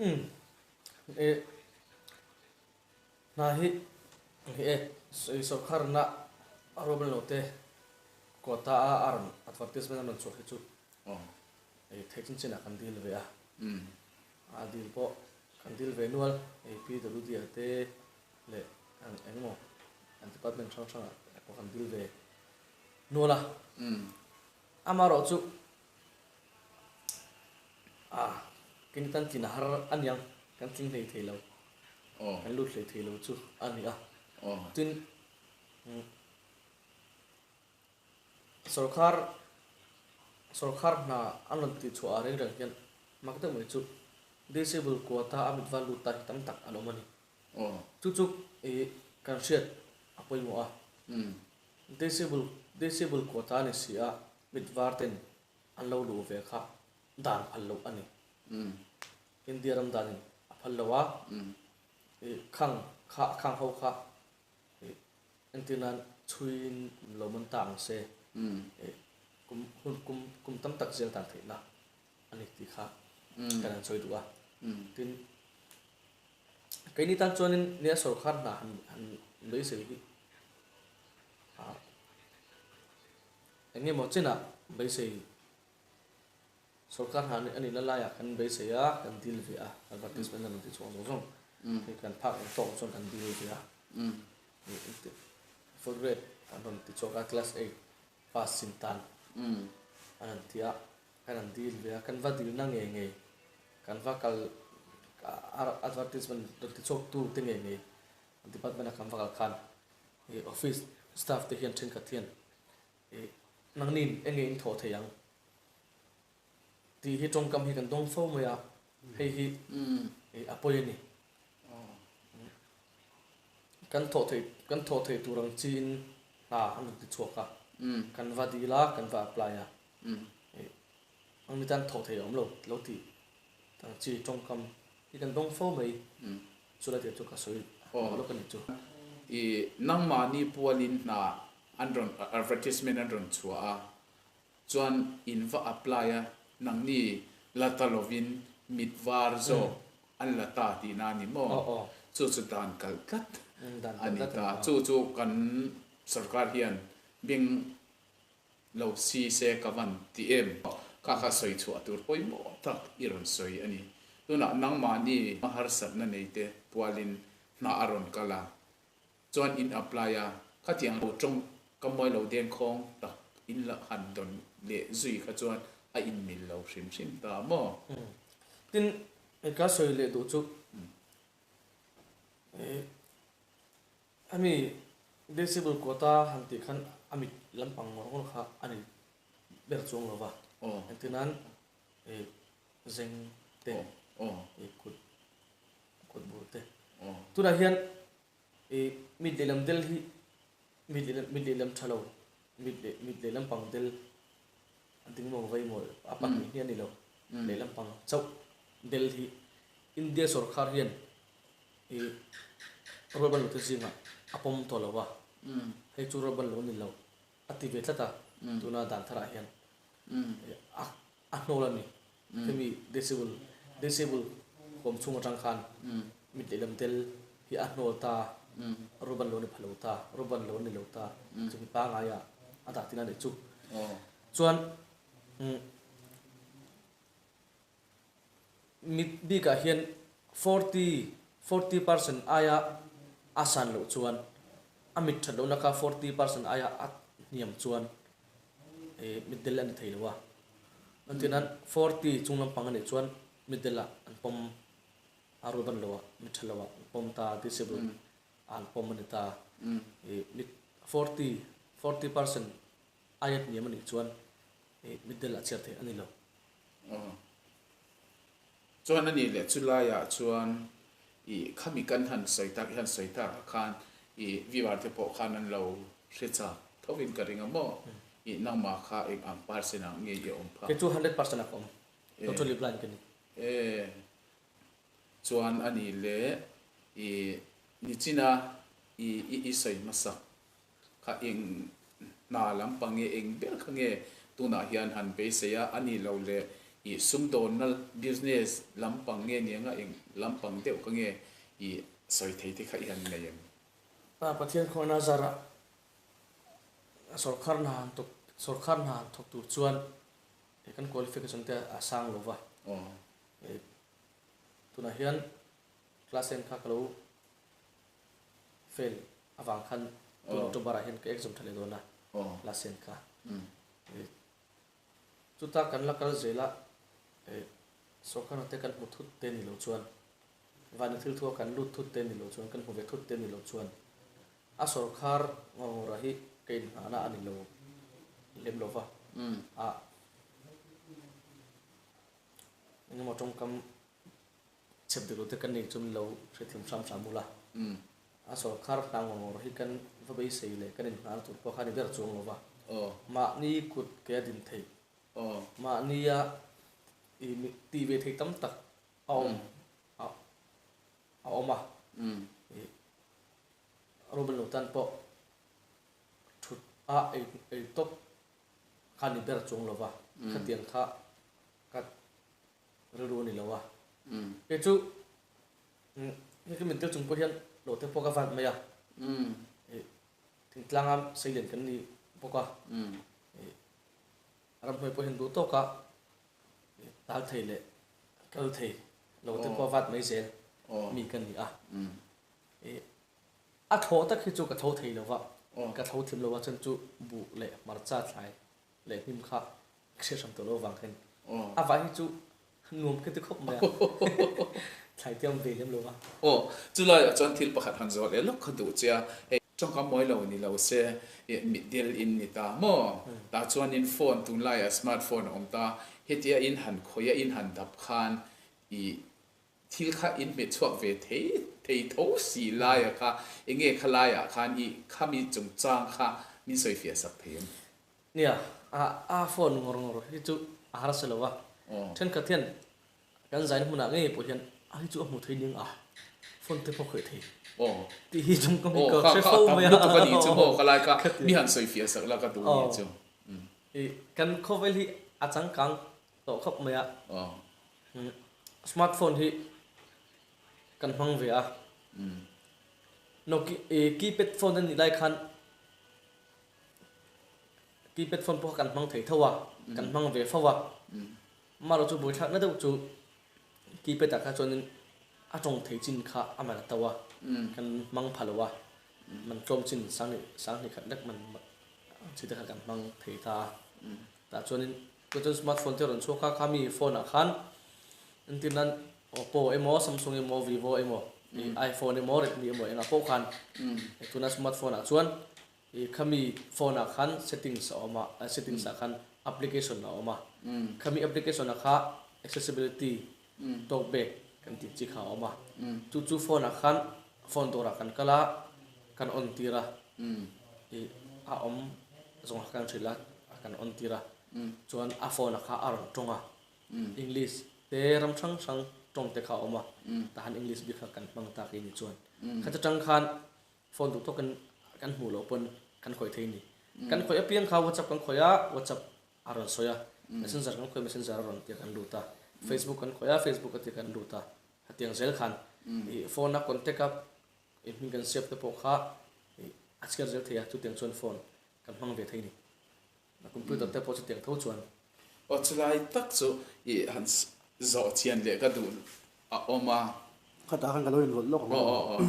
Umm, e, hna hi e, sorkarna a ruahman lo te quota a a rawn advertisement a rawn chhuah hi chu Hei theih chin chinah kan dil ve a, a dil pawh kan dil ve nual, hei PWD ah te leh eng engemaw an department hrang hrangah pawh kan dil ve nual a. Amaherawh chu ah kini tan tlin a har a niang, kan tling hlei thei lo, kan lut hlei thei lo chu a ni a. Tin, Sorkar sorkar hna an rawn tih chhuah ah reng reng hian mak deuh mai chu disable quota a mit val lut ta hi tam tak an awm a ni. Chu chu ih kan hriat a pawimawh a. Disable disable quota a ni si a mit var ten an lo luh ve kha dan phal loh a ni. India ram danin a phal lo a, ih khang kha khang ho kha ih Entir nan chhuiin lo man ta ang se, kum hun kum kum tam tak zel tan theihna a ni tih kha kan han sawi duh a. Tin, keini tan chuanin nia sorkar hna han han beisei hi eng emaw chenah beisei Sorkar hna a nihna laiah kan beisei a, kan dil ve a, advertisement a rawn ti chhuak zawng zawng. Hei kan phak ang tawk chuan kan dil ve a. Fourth grade an rawn ti chhuak a, class eight pass chin tan an rawn ti a, kan rawn dil ve a, kan va dilna ngei ngei, kan va kal advertisement rawn ti chhuak tu te ngei ngei department a kan va kal khan office staff te hian thenkhat hian nangni eng nge in thawh thei ang? Tih hi tawngkam hi kan dawng fo mai a, hei hi a pawi a ni. Kan thawh theih kan thawh theih tur ang chiin hna an rawn ti chhuak a, kan va dil a, kan va apply a, ang mi tan thawh theih a awm lo lo tih ang chi tawngkam hi kan dawng fo mai, chulai tih chu ka sawi lawk a ni chu. I nangmahni pualin hna an rawn advertisement an rawn chhuah a, Chuan in va apply a, nangni la ta lovin mit var zawk an la ta tihna a ni maw? Chu chu dan kalh tlat a ni ta. Chu chu kan sorkar hian beng lo si se ka van ti em? Kha kha sawi chhuah tur pawimawh tak i rawn sawi a ni. Tunah nangmahni harsatna neite pualin hna a rawn kal a, Chuan in apply a, khatiang lo tawng ka mawi lo deng khawng tak in la han dawn leh zui kha chuan a in mil lo hrim hrim ta maw? Tin, ka sawi leh duh chu hemi disable quota han tih khan a mit lampang ngawr ngawr kha a ni ber chuang lo va, engtin nan zeng te, kut kut bur te. Tunah hian I mit lehlam del hi mit lehlam mit lehlam tha lo mit leh mit lehlam pang del a ding maw vei maw a pahnih hi a ni lo lehlam pang chauh del hi India sorkar hian i Rualban lote zingah a pawm tawh lo a, hei chu rualban lo ni lo a ti ve tlat a, tuna dan tharah hian a a hnawl a ni. Hemi disable disable huam chhung atang khan mit lehlam tel hi a hnawl ta, rualban lo ni pha lo ta, rualban lo ni lo ta chu mi pangaia a dah tina nih chu. Chuan Mit bikah hian 40, 40%, aia a san loh chuan a mit that lohna kha 40% aia a hniam chuan mitdel a ni thei lo a. Engtinan 40 chung lampang a nih chuan mitdel ah an pawm a rualban lo ah mit tha lo ah an pawm ta disable ah an pawm a ni ta. Mit 40, 40%, aia hniam a nih chuan mitdel a chhiar theih a ni lo. Aw. Chuan a nih leh chu laiah chuan i khami kan han sawi tak i han sawi tak ah khan i viewer te pawh khan an lo hre chak tho in ka ring a maw? I nangmah kha eng ang percent ah nge i awm phah? Kei chu 100% ah ka awm. Totally blind ka ni. E. Chuan a nih leh i nichina i i sawi hmasak Kha eng hna lampang nge eng ber kha nge tunah hian han beisei a, a ni lo le i sumdawnna business lampang nge niang a eng lampang deuh kha nge i sawi thei te kha i han nei em? Pa Pathian khuahna zarah sorkar hna han thawk sorkar hna han thawk tur chuan kan qualification te a sang lo va, tunah hian class ten kha ka lo Fail avang khan tun October ah hian ka exam tha leh dawn a last year kha. Chuta kan la kal zel a sorkar hna te kan hmu thut te ni lo chuan vani thil thu a kan lut thut te ni lo chuan kan hmu ve thut te ni lo chuan a sorkar ngawr ngawr ah hi ka inhnahna a ni lo lem lo va a engemaw tawngkam Chhep dik lote kan nei chu min lo hrethiam hram hram ula. A sawrkar hna ngawr ngawr hi kan va beisei leh kan inhnar tur pawh kha a ni ber chuang lo va. Mahni kut ke a din theih, mahnia i tih ve theih tam tak a awm a awm a. Ruben lo tan pawh thut a ei tawp kha a ni ber chuang lo va. Khatiang kha ka Rilru a ni lo a. Kei chu hei ka mitdel chung pawh hian lo te pawh ka vat mai a. Thingtlanga seilian kan ni bawk a. Ramhnuai pawh hian duh tawka tal thei leh kal thei lo te pawh vat mai zel mi ka ni a. A thlawh tak hi chu ka tho thei lo va, ka tho thim lo a chuan chu buh leh hmarcha thlai leh hnim kha ka hriat hram tawh lo avang khan a vai hi chu nuam ka ti khawp mai a, thlai te a awm ve lem lo va. Aw, chulaiah chuan thil pakhat han zawh leh lawk kha duh che a, hei tawngkam mawi lo ni lo se mitdel in ni ta maw? Tah chuanin phone tunlaiah smart phone a awm ta, hetia in han khawih a in han dap khan i thil kha in hmet chhuak ve thei thei tho si laia kha enge kha laiah khan i khami chungchang kha min sawifiah sak thei em? Nia, a phone ngawr ngawr hi chu a harsa lo a, thenkhat hian kan zaina hmunah ngei pawh hian a hi chu a hmu thei ning a, phone te pawh khawih thei tih hi chung ka hmu ka hre fo mai a. Aw, kha kha a tam lutuk a nih chu maw ka lai kha mi han sawifiah sak la ka duh nih chu. Kan khawvel hi a changkang tawh khawp mai a, smartphone hi kan hmang ve a, Nokia keypad phone a nih lai khan Keypad phone pawh kha kan hmang thei tho a, kan hmang ve fo a. Amaherawh chu buaithlakna deuh chu keypad ah kha chuanin a tawng thei chin kha a man a to a, kan hmang pha lo a, man tlawm chin sanghnih khat lek man chi te kha kan hmang thei ta a. Tah chuanin tunah chuan smartphone te a rawn chhuak a, khami phone ah khan entir nan Oppo emaw Samsung emaw Vivo emaw iPhone emaw Redmi emaw engah pawh khan tuna smartphone ah chuan I khami phone ah khan settings a awm a, settings ah khan application a awm a, khami application ah kha accessibility talk back kan tih chi kha a awm a, chu chu phone ah khan phone dawr ah kan kal a, kan on tir a, i a awm zawng kha kan hrilh a, kan on tir a, chuan a phone ah kha a rawn tawng a, English te ram hrang hrang tawng te kha a awm a, tahan English bik kha kan hmang tak i ni chuan. Khata tang khan phone duh tawk in kan hmuh loh pawn kan khawih thei a ni. Kan khawih apiang kha WhatsApp kan khawih a, WhatsApp a rawn sawi a, Messenger kan khawih Messenger a rawn tia kan lut a, Facebook kan khawih a, Facebook a tia kan lut a. Hetiang zel khan ih phone a contact a ih hming kan save te pawh kha ih a chhiar zel thei a, chutiang chuan phone kan hmang ve thei a ni. Computer te pawh chutiang tho chuan. Aw chulai tak chu i han zawh chian leh ka duh a awm a. Khatah khan ka lo inrawlh lawk ang aw.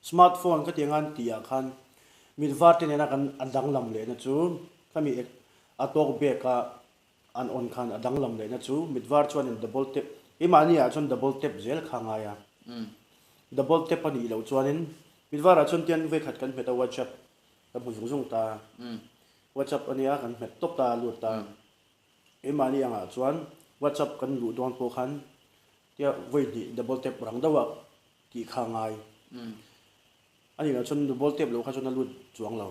Smartphone ka tiang an tih ah khan mit var te nena kan a danglam lehna chu khami a tawk bek a an on khan a danglam lehna chu mit var chuanin double tap keimahni ah chuan double tap zel kha a ngai a. Double tap a nih loh chuanin mit varah chuan tian vawikhat kan hmet a WhatsApp Ka hmu zung zung ta. WhatsApp a nia kan hmet tawp ta lut ta. Keimahni angah chuan WhatsApp kan luh dawn pawh khan tia vawi hnih double tap rang deuh a tih kha a ngai. A nih loh chuan double tap loh kha chuan a lut chuang lo.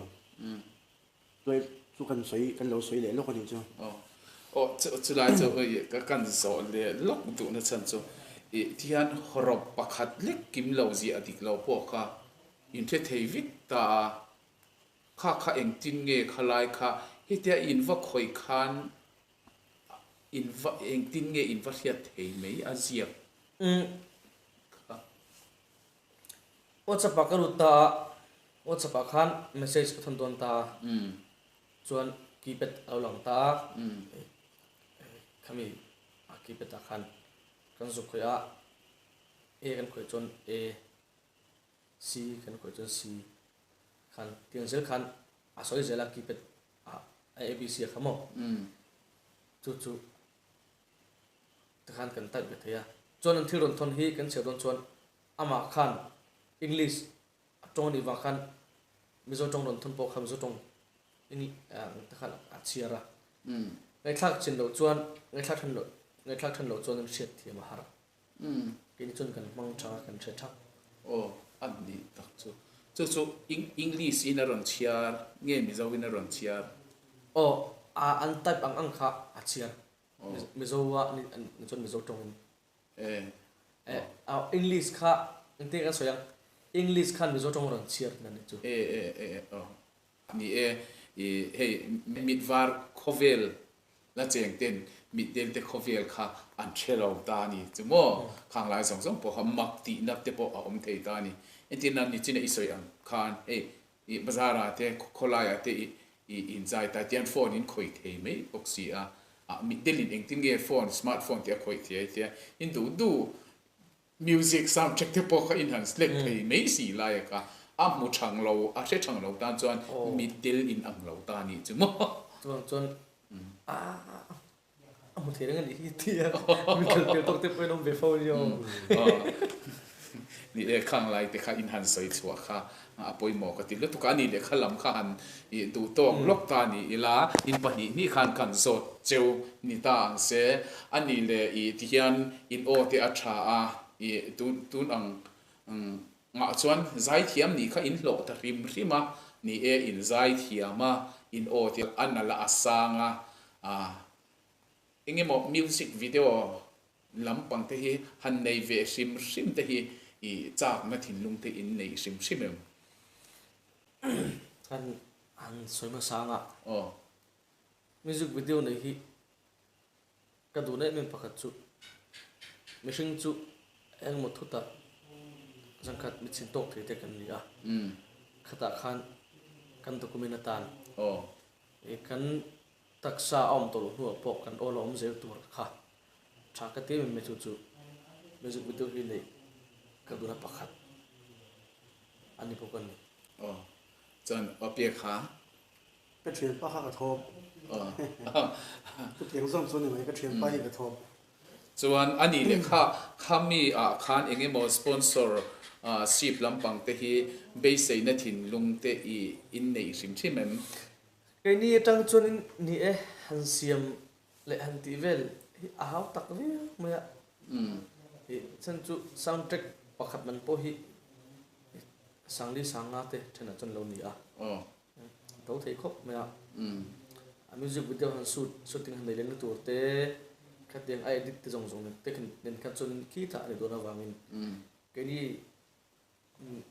Chuai chu kan sawi kan lo sawi leh lawk a nih chu. Aw aw chu chulai chu ka kan zawh leh lawk duhna chhan chu ih tihian hawrawp pakhat lek kim lo ziah dik lo pawh kha In hre thei vek ta a, kha kha engtin nge khalai kha hetia in va khawih khan in va engtin nge in va hriat thei mai a ziak kha. WhatsApp ah ka lut ta a, WhatsApp ah khan message ka thawn dawn ta a, chuan keypad a lo lang ta a, khami a keypad ah khan kan zuk khawih a, A kan khawih chuan A. C kan khawih chuan C khan tiang zel khan a sawi zel a keypad ah a ABC a kha maw chu chu tikhan kan type ve thei a chuan an thil rawn thawn hi kan chhiar dawn chuan amah khan English a tawng anih vang khan Mizo tawng rawn thawn pawh kha Mizo tawng tikhan a chhiar a ngaihthlak chin loh chuan ngaihthlak then loh ngaihthlak then loh chuan an hriat thiam a har. Kei chuan kan hmang tha kan hre thak. Aw, a nih tak chu. Chu chu English in a rawn chhiar nge Mizo in a rawn chhiar? Aw, a an type ang ang kha a chhiar. Mizo a ni chuan Mizo tawng in. E, English kha engtin kan sawi ang? English khan Mizo tawng a rawn chhiar thin a nih chu. E, e, e, aw. Ni e, i hei mit var khawvel La cheng ten mitdel te khawvel kha an hre lo ta a ni chu maw? Khang lai zawng zawng pawh kha mak tihna te pawh a awm thei ta a ni. Entir nan nichina i sawi ang khan hei i bazar ah te khawlai ah te i i inzai ta tian phone in khawih thei mai bawk si a, ah mitdel in engtin nge phone smart phone te a khawih thei a tia in duh duh Music soundtrack te pawh kha in han select thei mai si lai a kha a hmu thang lo a hre thang lo tan chuan mitdel in ang lo ta nih chu maw. Chuvang chuan a a hmu thei reng a nih hi tia min kal pel tawk te pawhin awm ve fo a nia. Ni e khang lai te kha in han sawi chhuah kha a pawimawh ka ti lutuk a, a nih leh kha lam kha han ih duh tawk lawk ta ni ila in pahnih hnih khan kan zawt cheu ni ta ang se, a nih leh ih tihian in aw te a tha a, ih tun tun ang ngah chuan zaithiam nih kha in hlawh ta hrim hrim a, ni e in zaithiam a, in aw te a nalh a sang a, ah Eng emaw music video lampang te hi han nei ve hrim hrim te hi i chakna thinlung te in nei hrim hrim em? Han han sawi hmasa ang a. Aw. Music video nei hi ka duhna em em pakhat chu mihring chu engemaw thutah zangkhat mitchhin tawk thei te kan ni a. Khatah khan kan document atan Aw. Kan Taksa a awm tawh loh hnuah pawh kan awl a awm zel tur kha tha ka ti em em chu chu music video hi neih ka duhna pakhat a ni bawk a ni. Aw chuan aw pek kha. Ka thianpa kha ka thawp. Chutiang zawng chu ni mai ka thianpa hi ka thawp. Chuan a nih leh kha khami ah khan eng emaw sponsor ship lampang te hi beiseina thinlung te i inneih hrim hrim em? Keini atang chuanin ni e, han siam leh han tih vel hi a hau tak viau mai a. Ih chhan chu sound track pakhat man pawh hi Sangli Sanga te thenah chuan lo ni a. To thei khawp mai a. A music video han shoot, shooting han nei lehna tur te, khatiang a edit te zawng zawng te nen khan chuanin khi thah a ni dawn avangin keini.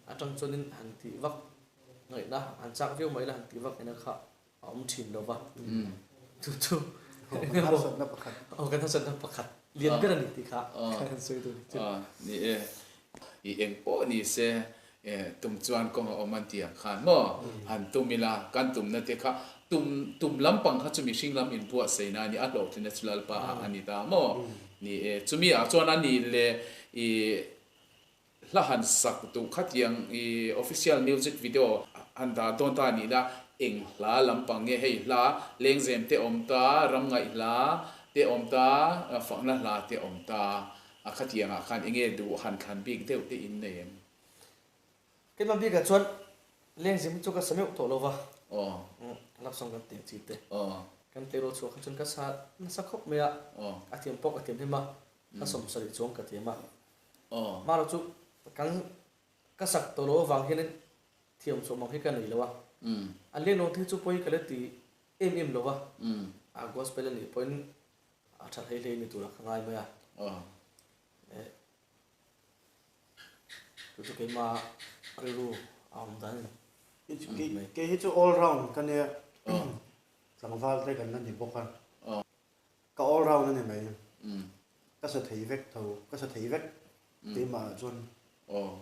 Atang chuanin han tih vak ngaihna han chak viau mai la han tih vak ngaihna kha a awm thin lo va. Chu chu Kan harsatna pakhat. Aw kan harsatna pakhat lian ber a ni tih kha kan sawi duh ni chu. Ni e. I eng pawh ni se tum chuan kawng a awm an tih ang khan maw han tum ila kan tumna te kha tum tum lampang kha chu mihring lam inbuatsaihna a ni a hlawhtlinna chu Lalpa ah a ni ta maw ni e. Chumi ah chuan a ni leh i Hla han sak duh khatiang i official music video han dah dawn ta anih la, eng hla lampang nge hei hla lengzem te awm ta, ramngaih hla te awm ta, fakna hla te awm ta, a khatiang ah khan enge duh han thlan bik deuh te in nei em? Keimah bikah chuan lengzem hi chu ka sa meuh tawh lo va, love song kan tih ang chi te kan tleirawl chhuah kha chuan ka sa nasa khawp mai a, a thiam pawh ka thiam hlim a, ka 70 chuang ka thiam a. Hmaraw chu kan ka sak tawh loh avang hianin thiam chhuah mang hi ka nei lo a. A leng te hi chu pawi ka la ti em em lo va, a gospel a nih pawhin a tha hlei hlei ni turah ka ngai mai a. Chu chu keimah rilru a awm dan a ni mai. Kei hi chu all round ka nia, tlangval te kan la ni bawk a. Ka all round a ni mai. Ka sa thei vek tho, ka sa thei vek keimah ah chuan. Aw.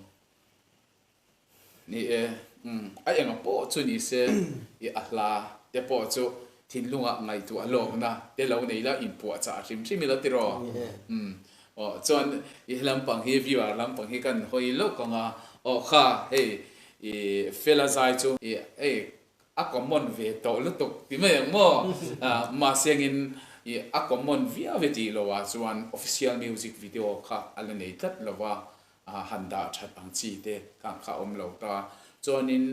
Ni e, umm a enga pawh chu ni se i a hla te pawh chu thinlungah ngaihtuah lawkna te lo nei la inpuahchah hrim hrim ila tiraw? Umm aw chuan i lampang hi viewer lampang hi kan hawi lawk ang a, aw kha hei i fela zai chu i hei A common ve tawh lutuk ti mai ang maw? Mahse angin i a common viau e tih loh ah chuan official music video kha a la nei tlat lo va, han dah that ang chi te kha kha a awm lo ta. Chuanin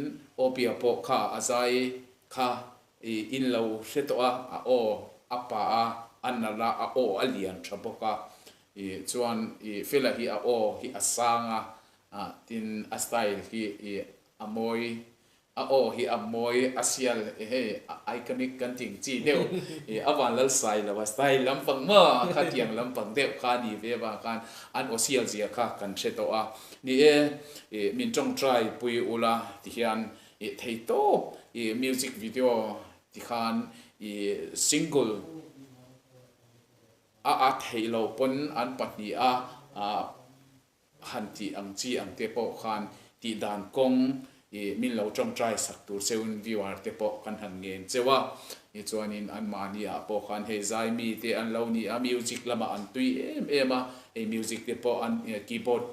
Opia pawh kha a zai kha i in lo hre tawh a, a aw a pa a, a nalh a, a aw a lian tha bawk a. I chuan i Fela hi a aw hi a sang a, tin a style hi i a mawi A aw hi a mawi a sial e hei a iconic kan tih ang chi deuh i a van lal sai lo a style lampang maw khatiang lampang deuh kha a ni ve avang khan an aw sial zia kha kan hre tawh a ni e i min tawngtai pui ula ti hian i thei tawp i music video ti khan i single a a theih loh pawn an pahnih a Han tih ang chi ang te pawh khan tih dan kawng i min lo tawngtai sak tur cheuin viewer te pawh kan han ngen cheu a, tichuanin anmahni ah pawh khan hei zai mi te an lo ni a, music lamah an tui em em a, hei music te pawh an keyboard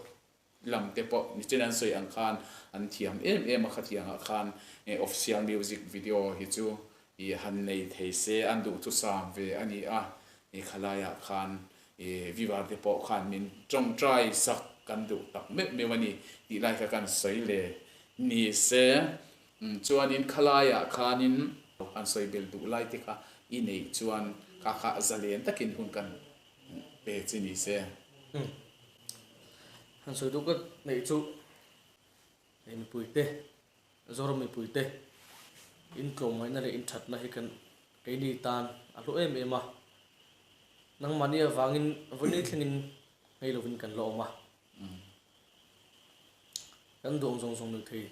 lam te pawh nichin an sawi ang khan an thiam em em a, khatiang ah khan official music video hi chu i han nei thei se an duhthusam ve a ni a, i khalai ah khan I viewer te pawh khan min tawngtai sak kan duh tak meuh meuh a ni tih lai kha kan sawi le ni se. Chuanin khalaiah khanin an sawi belh duh lai te kha i neih chuan kha kha zalen takin hun kan pe chi ni se. Han sawi duh ka neih chu hei mipuite, Zoram mipuite intlawmngaihna leh inthatna hi kan keini tan a hlu em em a, nangmahni avangin vawiin thlengin ngei lovin kan la awm a, kan duang zawng zawng ni thei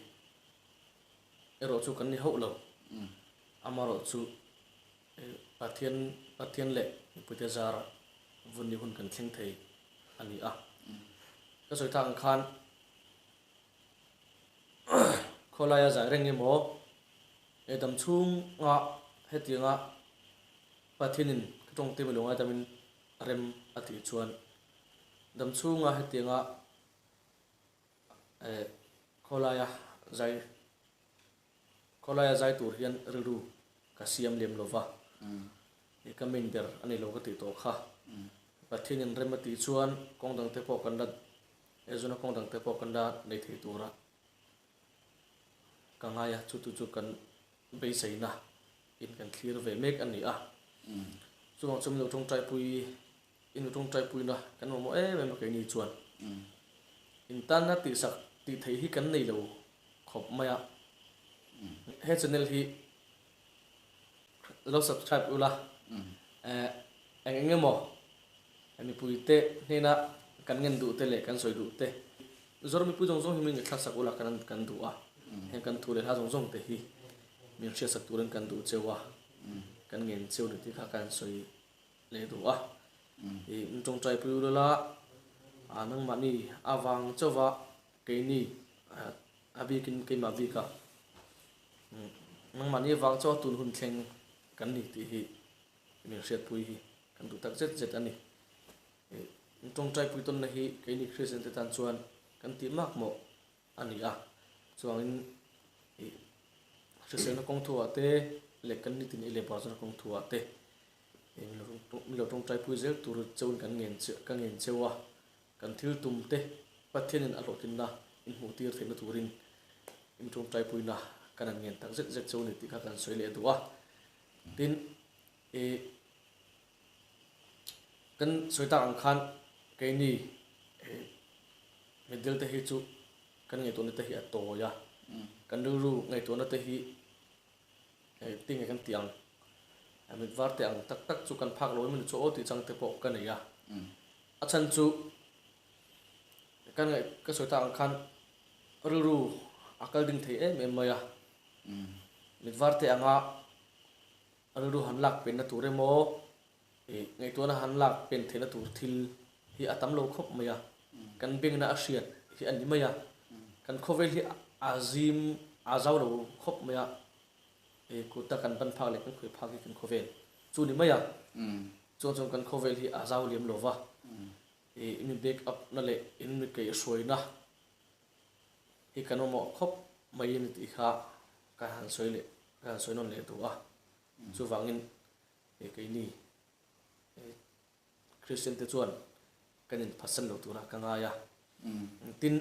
erawh chu kan ni hauh lo, amaherawh chu Pathian Pathian leh mipuite zara vawiin hun kan thleng thei a ni a, ka sawi tak ang khan. Khawlaia zai reng emaw he dam chhunga hetianga Pathianin ka tawngte milo ngaidamin rem a tih chuan dam chhunga hetianga eh khawlaia zai khawlaia zai tur hian rilru ka siam lem lova i ka main ber a ni lo ka tih tawh kha Pathianin rem a tih chuan kawng dangte pawh kan la He zuna kawng dangte pawh kan la nei thei tura ka ngai a, chu tu chu kan beiseina in kan thlir ve mek a ni a. Chuvang chu min lo tawngtaipui, in lo tawngtaipuina kan mamawh em em a keini chuan. In tanna tihsak tih theih hi kan nei lo khawp mai a. He channel hi lo subscribe ula, eng eng emaw Mipuite hnena kan ngen duh te leh kan sawi duh te Zoram mipui zawng zawng hi min ngaihthlak sak ula kan kan duh a, heng kan thu leh hla zawng zawng te hi min hriat sak turin kan duh cheu a, kan ngen cheu ni tih kha kan sawi leh duh a. I min tawngtai pui ula la, a nangmahni avang chauha keini a bikin keimah bika nangmahni avang chauha tun hun thleng kan ni tih hi min hriatpui hi kan duh tak zet zet a ni. In tawngtai pui tawnna hi keini Kristian te tan chuan kan tih mak mawh a ni a, chuangin ih hriselna kawng thuah te leh kan nitin ei leh bar zawna kawng thuah te min lo tawngtai pui zel tur chauhin kan ngen che ka ngen cheu a, kan thil tum te Pathianin a hlawhtlinna in hmuh tir theihna turin in tawngtai puina kan han ngen tak zet zet cheu a ni tih kha kan sawi leh duh a, tin ih. Kan sawi tak ang khan keini mitdel te hi chu kan ngaihtuahna te hi a tawi a, kan rilru ngaihtuahna te hi tinge kan tih ang, mit var te ang tak tak chu kan phak lo em chu aw tih chang te pawh ka nei a, a chhan chu kan ngaih ka sawi tak ang khan rilru a kal ding thei em em mai a, mit var te anga Rilru han lak penna tur emaw, ih, ngaihtuahna han lak pen theihna tur thil hi a tam lo khawp mai a, kan bengna a hriat hi a ni mai a, kan khawvel hi a zim a zau lo khawp mai a, ih, kuta kan ban phak leh kan khawih phak hi kan khawvel chu ni mai a, chuan chuan kan khawvel hi a zau liam lo va, ih, in mi back up na leh in mi kaihhruaina hi kan mamawh khawp mai a ni tih kha ka han sawi leh ka han sawi nawn leh duh a, chuvangin keini Kristian te chuan kan inphatsan lo tura ka ngai a, tin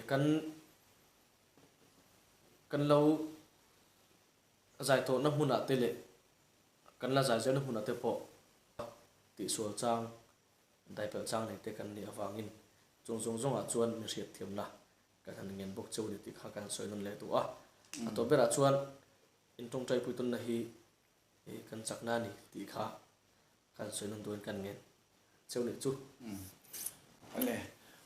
kan kan lo zai tawhna hmunah te leh kan la zai zelna hmunah te pawh tihsual chang daipelh chang nei te kan nih avangin chung zawng zawngah chuan min hriatthiamna Kan han ngen bawk cheu ni tih kha kan sawi nawn leh duh a. A tawp berah chuan in tawngtai pui tawnna hi kan chakna a ni tih kha kan sawi nawn duhin kan ngen cheu nih chu. Awle,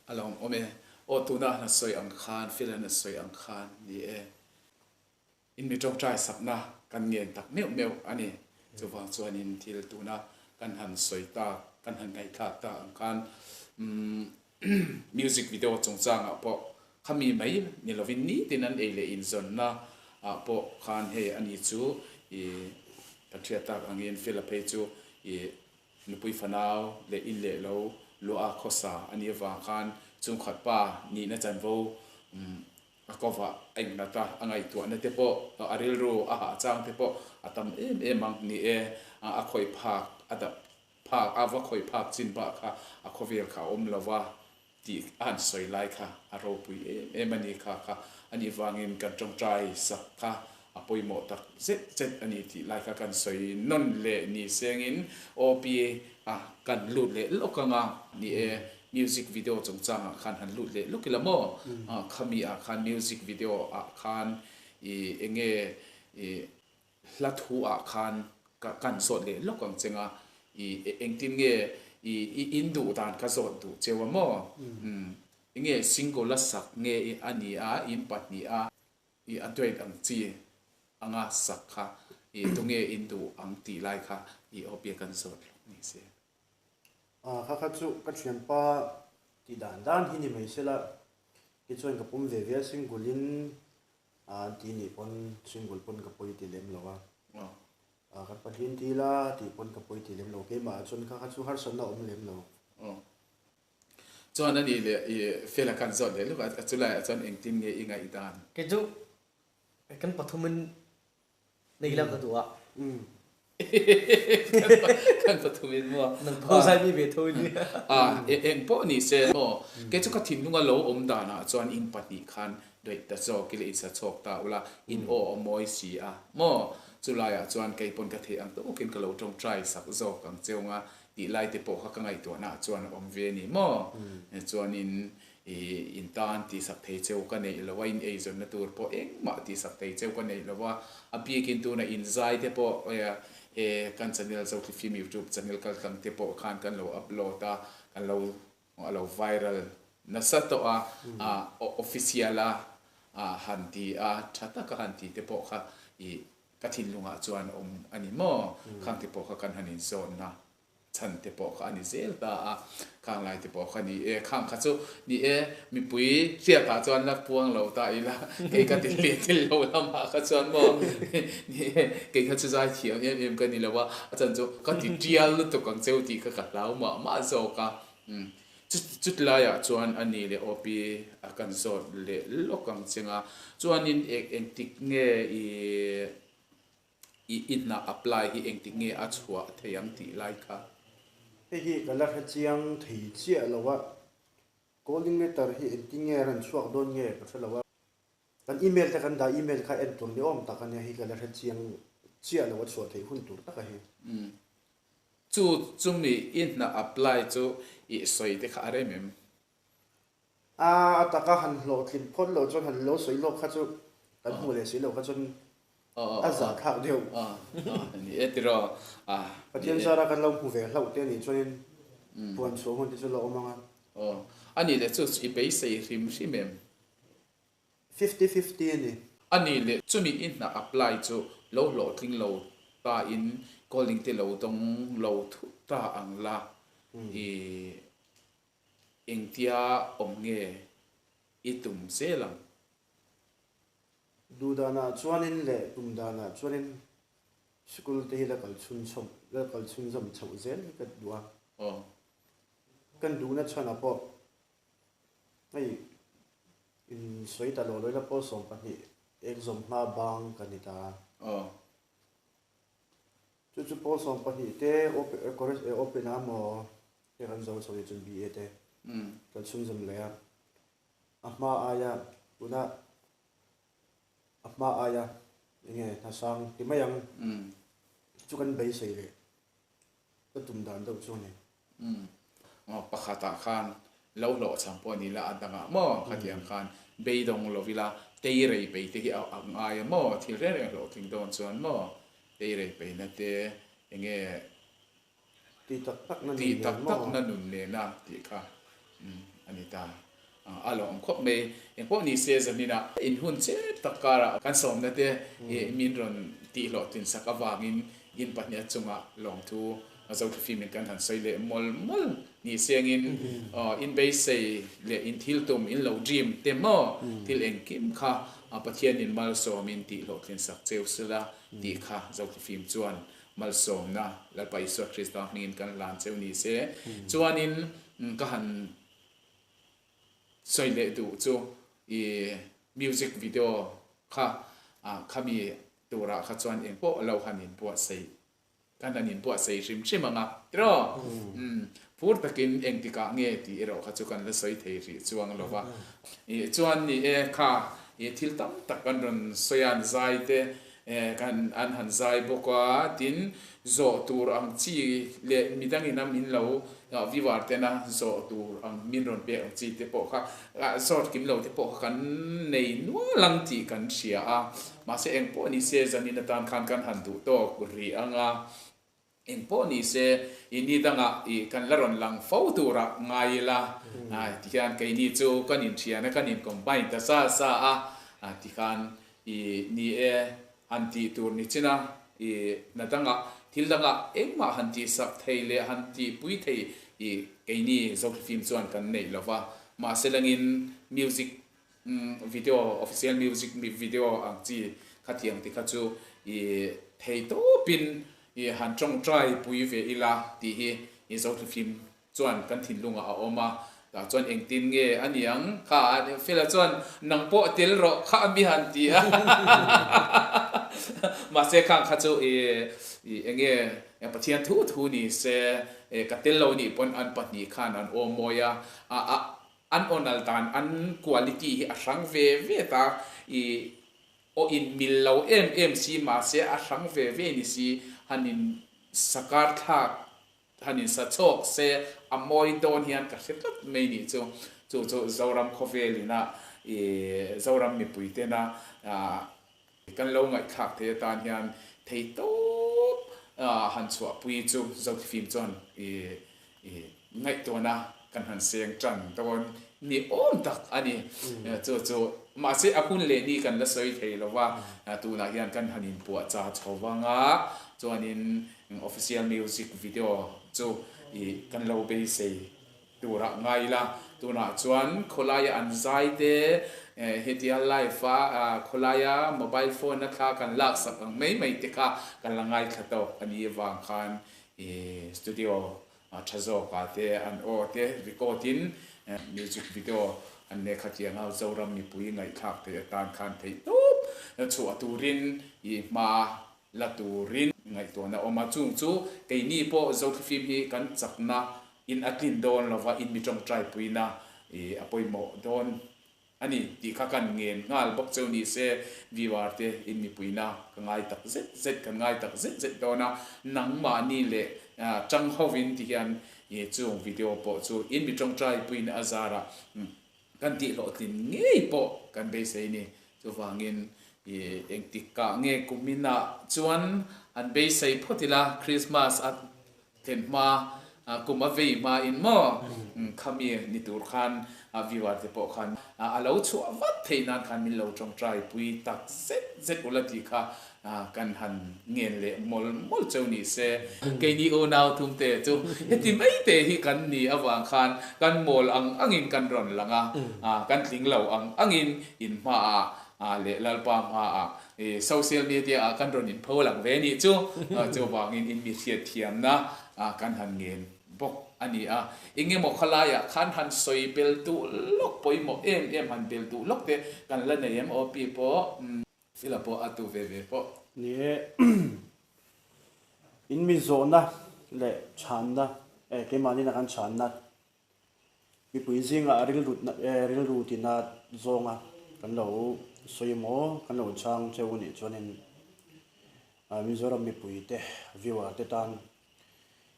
a lawm awm e. Aw tuna han sawi ang khan, Phil han sawi ang khan ni e. In mi tawngtai sakna kan ngen tak meuh meuh a ni. Chuvang chuanin thil tuna kan han sawi tak, kan han ngaihthlak tak ang khan music video chungchangah pawh khami mai ni lovin nitin an ei leh inzawnna ah pawh khan hei a ni chu i kan hriat tak angin Fela phei chu i nupui fanau leh in leh lo luah a khawsa a nih avang khan chungkhat pa nihna chanvo A kovah a innghat a, a ngaihtuahna te pawh, a rilru a hah chang te pawh a tam em em ang. Ni e, a khawih phak, a dap phak, a va khawih phak chin bak kha a khawvel kha a awm lo va tih a han sawi lai kha a ropui em em a ni kha kha. A nih vangin kan tawngtai sak kha a pawimawh tak zet zet a ni tih lai kha kan sawi nawn leh ni sengin OP a kan lut leh lawk ang a, ni e, music video chungchangah khan han lut leh lawk ila maw? Khami ah khan music video ah khan i enge i hla thu ah khan ka kan zawt leh lawk ang cheng a, i engtin nge i i in duh dan ka zawt duh cheu a maw? Enge single a sak nge a ni a in pahniha I a duet ang chi anga sak kha i tunge in duh ang tih lai kha i awpia kan zawt hlawk ni se. Kha kha chu ka thianpa tih dan dan hi ni mai sela, tichuan ka pum ve ve a single in an ti nih pawn single pawn ka pawi ti lem lo a, kan pahnih ti ila tih pawn ka pawi ti lem lo keimah ah chuan kha kha chu harsatna a awm lem lo. Chuan a nih leh i Fela khan zawt leh lawk a, chulaiah chuan engtin nge i ngaihdan? Kei chu kan pathumin nei lam ka duh a. Kan pathumin maw? Nang pawh zai mi ve tho i nia. A, eng pawh ni se maw? Kei chu ka thinlunga lo awm danah chuan in pahnih khan duaih ta zawk ila insa chhawk ta ula, in aw a mawi si a maw? Chulaiah chuan kei pawn ka theih ang tawkin ka lo tawngtai sak zawk ang cheu nga Tih lai te pawh kha ka ngaihtuahna ah chuan a awm ve a ni maw? Chuanin i in tan tihsak thei cheu ka neih lo a, in eizawnna tur pawh engmah tihsak thei cheu ka neih lo a, a bikin tuna in zai te pawh e kan channel Zothlifim youtube channel kaltlang te pawh khan kan lo upload a, kan lo a lo viral. nasa tawh a, official a han ti a, tha taka han ti te pawh kha i ka thinlungah chuan awm a ni maw? Khang te pawh kha kan han inzawnna chhan te pawh kha a ni zel ta a, khang lai te pawh kha ni e, khang kha chu ni e, mipui hriatah chuan la puang lo ta ila, kei ka ti leh thil lo lamah kha chuan maw ni e, kei kha chu zai thiam em em ka ni lo a, a chan chu ka ti tial lutuk ang cheu tih kha ka hlau mah mah zawk a, chut laiah chuan a ni leh OP a kan zawt leh lawk ang cheng a, chuanin engtik nge i I i hna apply hi engtik nge a chhuah thei ang tih lai kha. Hei hi ka la hre chiang thei chiah lo a, calling letter hi engtin nge a rawn chhuak dawn nge ka hre lo a, kan email te kan dah email kha en tur ni awm tak a nia hi ka la hre chiang chiah lo a chhuah theih hun tur tak a hi. Umm. Chu chumi i hna apply chu i sawi te kha a rem em? A taka han hlawhtlin phawt loh chuan han lo sawi lawk kha chu kan hmuh leh si loh kha chuan a zah thlak deuh. Ni e tiraw. Pathian zara kan lo hmu ve hlauh te anih chuanin puan chhuah hun te chu la awm ang a. Aw, a nih leh chu i beisei hrim hrim em? Fifty fifty a ni. A nih leh chumi i hna apply chu lo hlawhtling lo ta in calling te lo dawng lo thut ta ang la i Engtia awm nge i tum zel ang? Duh danah chuanin leh tum danah chuanin sikul te hi la kal chhun chhawm la kal chhunzawm chhoh zel hi ka duh a. Aw. Kan duhna chhanah pawh hei in sawi ta lo lo ila pawl 12 ekzawm hma bang ka ni ta a. Aw. Chu chu pawl 12 te open a maw te kan zo chho hi chuan BA te kan chhunzawm leh a, a hma aia tuna a hma aia eng nge hnasang ti mai ang chu kan beisei leh ka tum dan deuh chu a ni. Pakhatah khan lo hlawhchham pawh ni la a dangah maw khatiang khan beidawng lo ila teirei pei te hi a ngai a maw thil reng reng hlawhtling dawn chuan maw teirei peina te enge Tih tak tak na nun nen maw? Tih tak tak na nun nena tih kha a ni ta. A lawm khawp mai. Engpawh ni se zaninah in hun chep tak karah kan sawmna te min rawn tih hlawhtlin sak avangin in pahnih chungah lawmthu Zothlafimin kan han sawi leh mawl mawl ni sengin in beisei leh in thil tum in lo dream te maw thil engkim kha Pathianin malsawmin tih hlawhtlin sak cheu sela tih kha Zothlafim chuan Malsawmna Lalpa Isua Krista hmingin kan hlan cheu ni se. Chuanin ka han sawi leh duh chu i music video kha khami turah kha chuan engpawh lo han inbuatsaih kan han inbuatsaih hrim hrim ang a tiraw? Phur takin engtikah nge tih erawh kha chu kan la sawi thei rih chuang lo va. Chuan ni e kha i thil tam tak kan rawn sawi a, zai te Kan an han zai bawk a, tin zawh tur ang chi leh midangin a min lo viewer tena zawh tur ang min rawn pek ang chi te pawh kha zawt kim lo te pawh kha kan nei nual ang tih kan hria a, mahse eng pawh ni se zanin atan khan kan han duh tawk rih ang a, eng pawh ni se i ni dangah i kan la rawn lang fo turah ngai ila tikhian keini chu kan inthian a kan in combine ta sa sa a tikhan I ni e, han tih tur ni chin a, i hna dangah, thil dangah engmah han tihsak thei leh han tihpui thei i keini Zohlifim chuan kan neih lo va. Mahse langin music video, official music video ang chi khatiang te kha chu i thei tawpin i han tawngtai pui ve ila tih hi i Zohlifim Chuan kan thinlungah a awm a, tah chuan engtin nge a ni ang? Kha a Fela chuan nang pawh tel rawh kha a mi han ti a. Mahse khang kha chu i eng nge Pathian thu thu ni se ka tel lo nih pawn an pahnih khan an awm mawi a, an awnal dan an quality hi a hrang ve ve ta i aw in mil lo em em si mahse a hrang ve ve ni si han in sakar thlak Han insa chhawk se a mawi dawn hian ka hre tlat mai nih chu. Chu chu Zoram khawvel ina i Zoram mipui tena kan lo ngaihthlak thei atan hian thei tawp han chhuahpui chu Zothifim chuan i ngaihtuahna kan han seng tan dawn. ni awm tak a ni. Chu chu mahse a hun leh ni kan la sawi thei lo va, tunah hian kan han inpuahchah chho vang a, chuanin official music video chu ih kan lo beisei turah ngai ila. Tunah chuan khawlaia an zai te hetia live a khawlaia mobile phone a thla kan laksak ang mai mai te kha kan la ngaithla tawk a nih avang khan ih studio A tha zawk ah te an aw te record in music video an nei kha tiang a Zoram mipui ngaihthlak theih atan khan theih tawp chhuah turin i hma la turin ngaihtuahna a awm a, chung chu keini pawh Zothlifim hi kan chakna in a tlin dawn lova in mi tawngtai puina i a pawimawh dawn. A ni tih kha kan ngen nghal bawk cheu ni se, viewer te in mipuina ka ngai tak zet zet, kan ngai tak zet zet dawn a, nangmahni leh chang hovin ti hian chung video pawh chu in mi tawngtai puina a zarah kan tih hlawhtlin ngei pawh kan beisei ni. Chuvangin engtik kah nge kuminah chuan han beisei phawt ila Christmas a Thlen hma kum a vei hma in maw khami ni tur khan viewer te pawh khan a lo chhuah vat theih nan khan min lo tawngtai pui tak zet zet ula tih kha kan han ngen leh mawl mawl cheu ni se. Keini unau thum te chu heti mai te hi kan ni avang khan kan mawl ang angin kan rawn lang a, kan tling lo ang angin in hmaah leh Lalpa hmaah I social media ah kan rawn inpho lang ve nih chu, chuvangin in mi hriatthiamna kan han ngen bawk a ni a. Engemaw khalaiah khan han sawi bel duh lawk pawimawh em em han bel duh lawk te kan la nei em aw pi pawh Fila pawh a tu ve ve pawh. Ni e, in mi zawhna leh chhanna, keimahni kan chhanna Mipui zingah rilru tina zawnga kan lo sawi emaw, kan lo chang cheu anih chuanin Mizoram mipuite, viewer te tan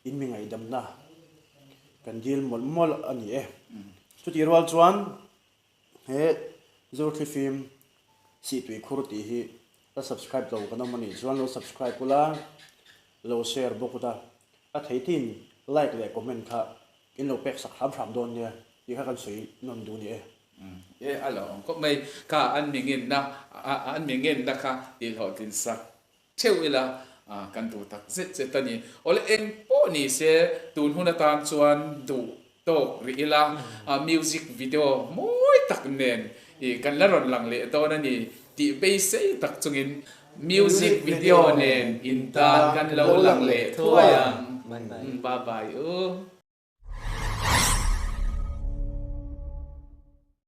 in mi ngaihdamna kan dil mawlh mawlh a ni e. Chutih rual chuan he Zothlifim Sihtui Khur tih hi la subscribe lo kan awm anih chuan lo subscribe ula, lo share bawk ula, a theitin like leh comment kha In lo pek sak hram hram dawn nia tih kha kan sawi nawn duh ni e. E a lo awm khawp mai kha an mi ngenna an mi ngenna kha tih hlawhtlin sak theuh ila kan duh tak zet zet a ni. Awle eng pawh ni se tun hun atan chuan duh tawk rih ila music video mawi tak nen i kan la rawn lang leh dawn a ni tih beisei tak chungin music video nen in tan kan lo lang leh thuai ang. Bye bye u.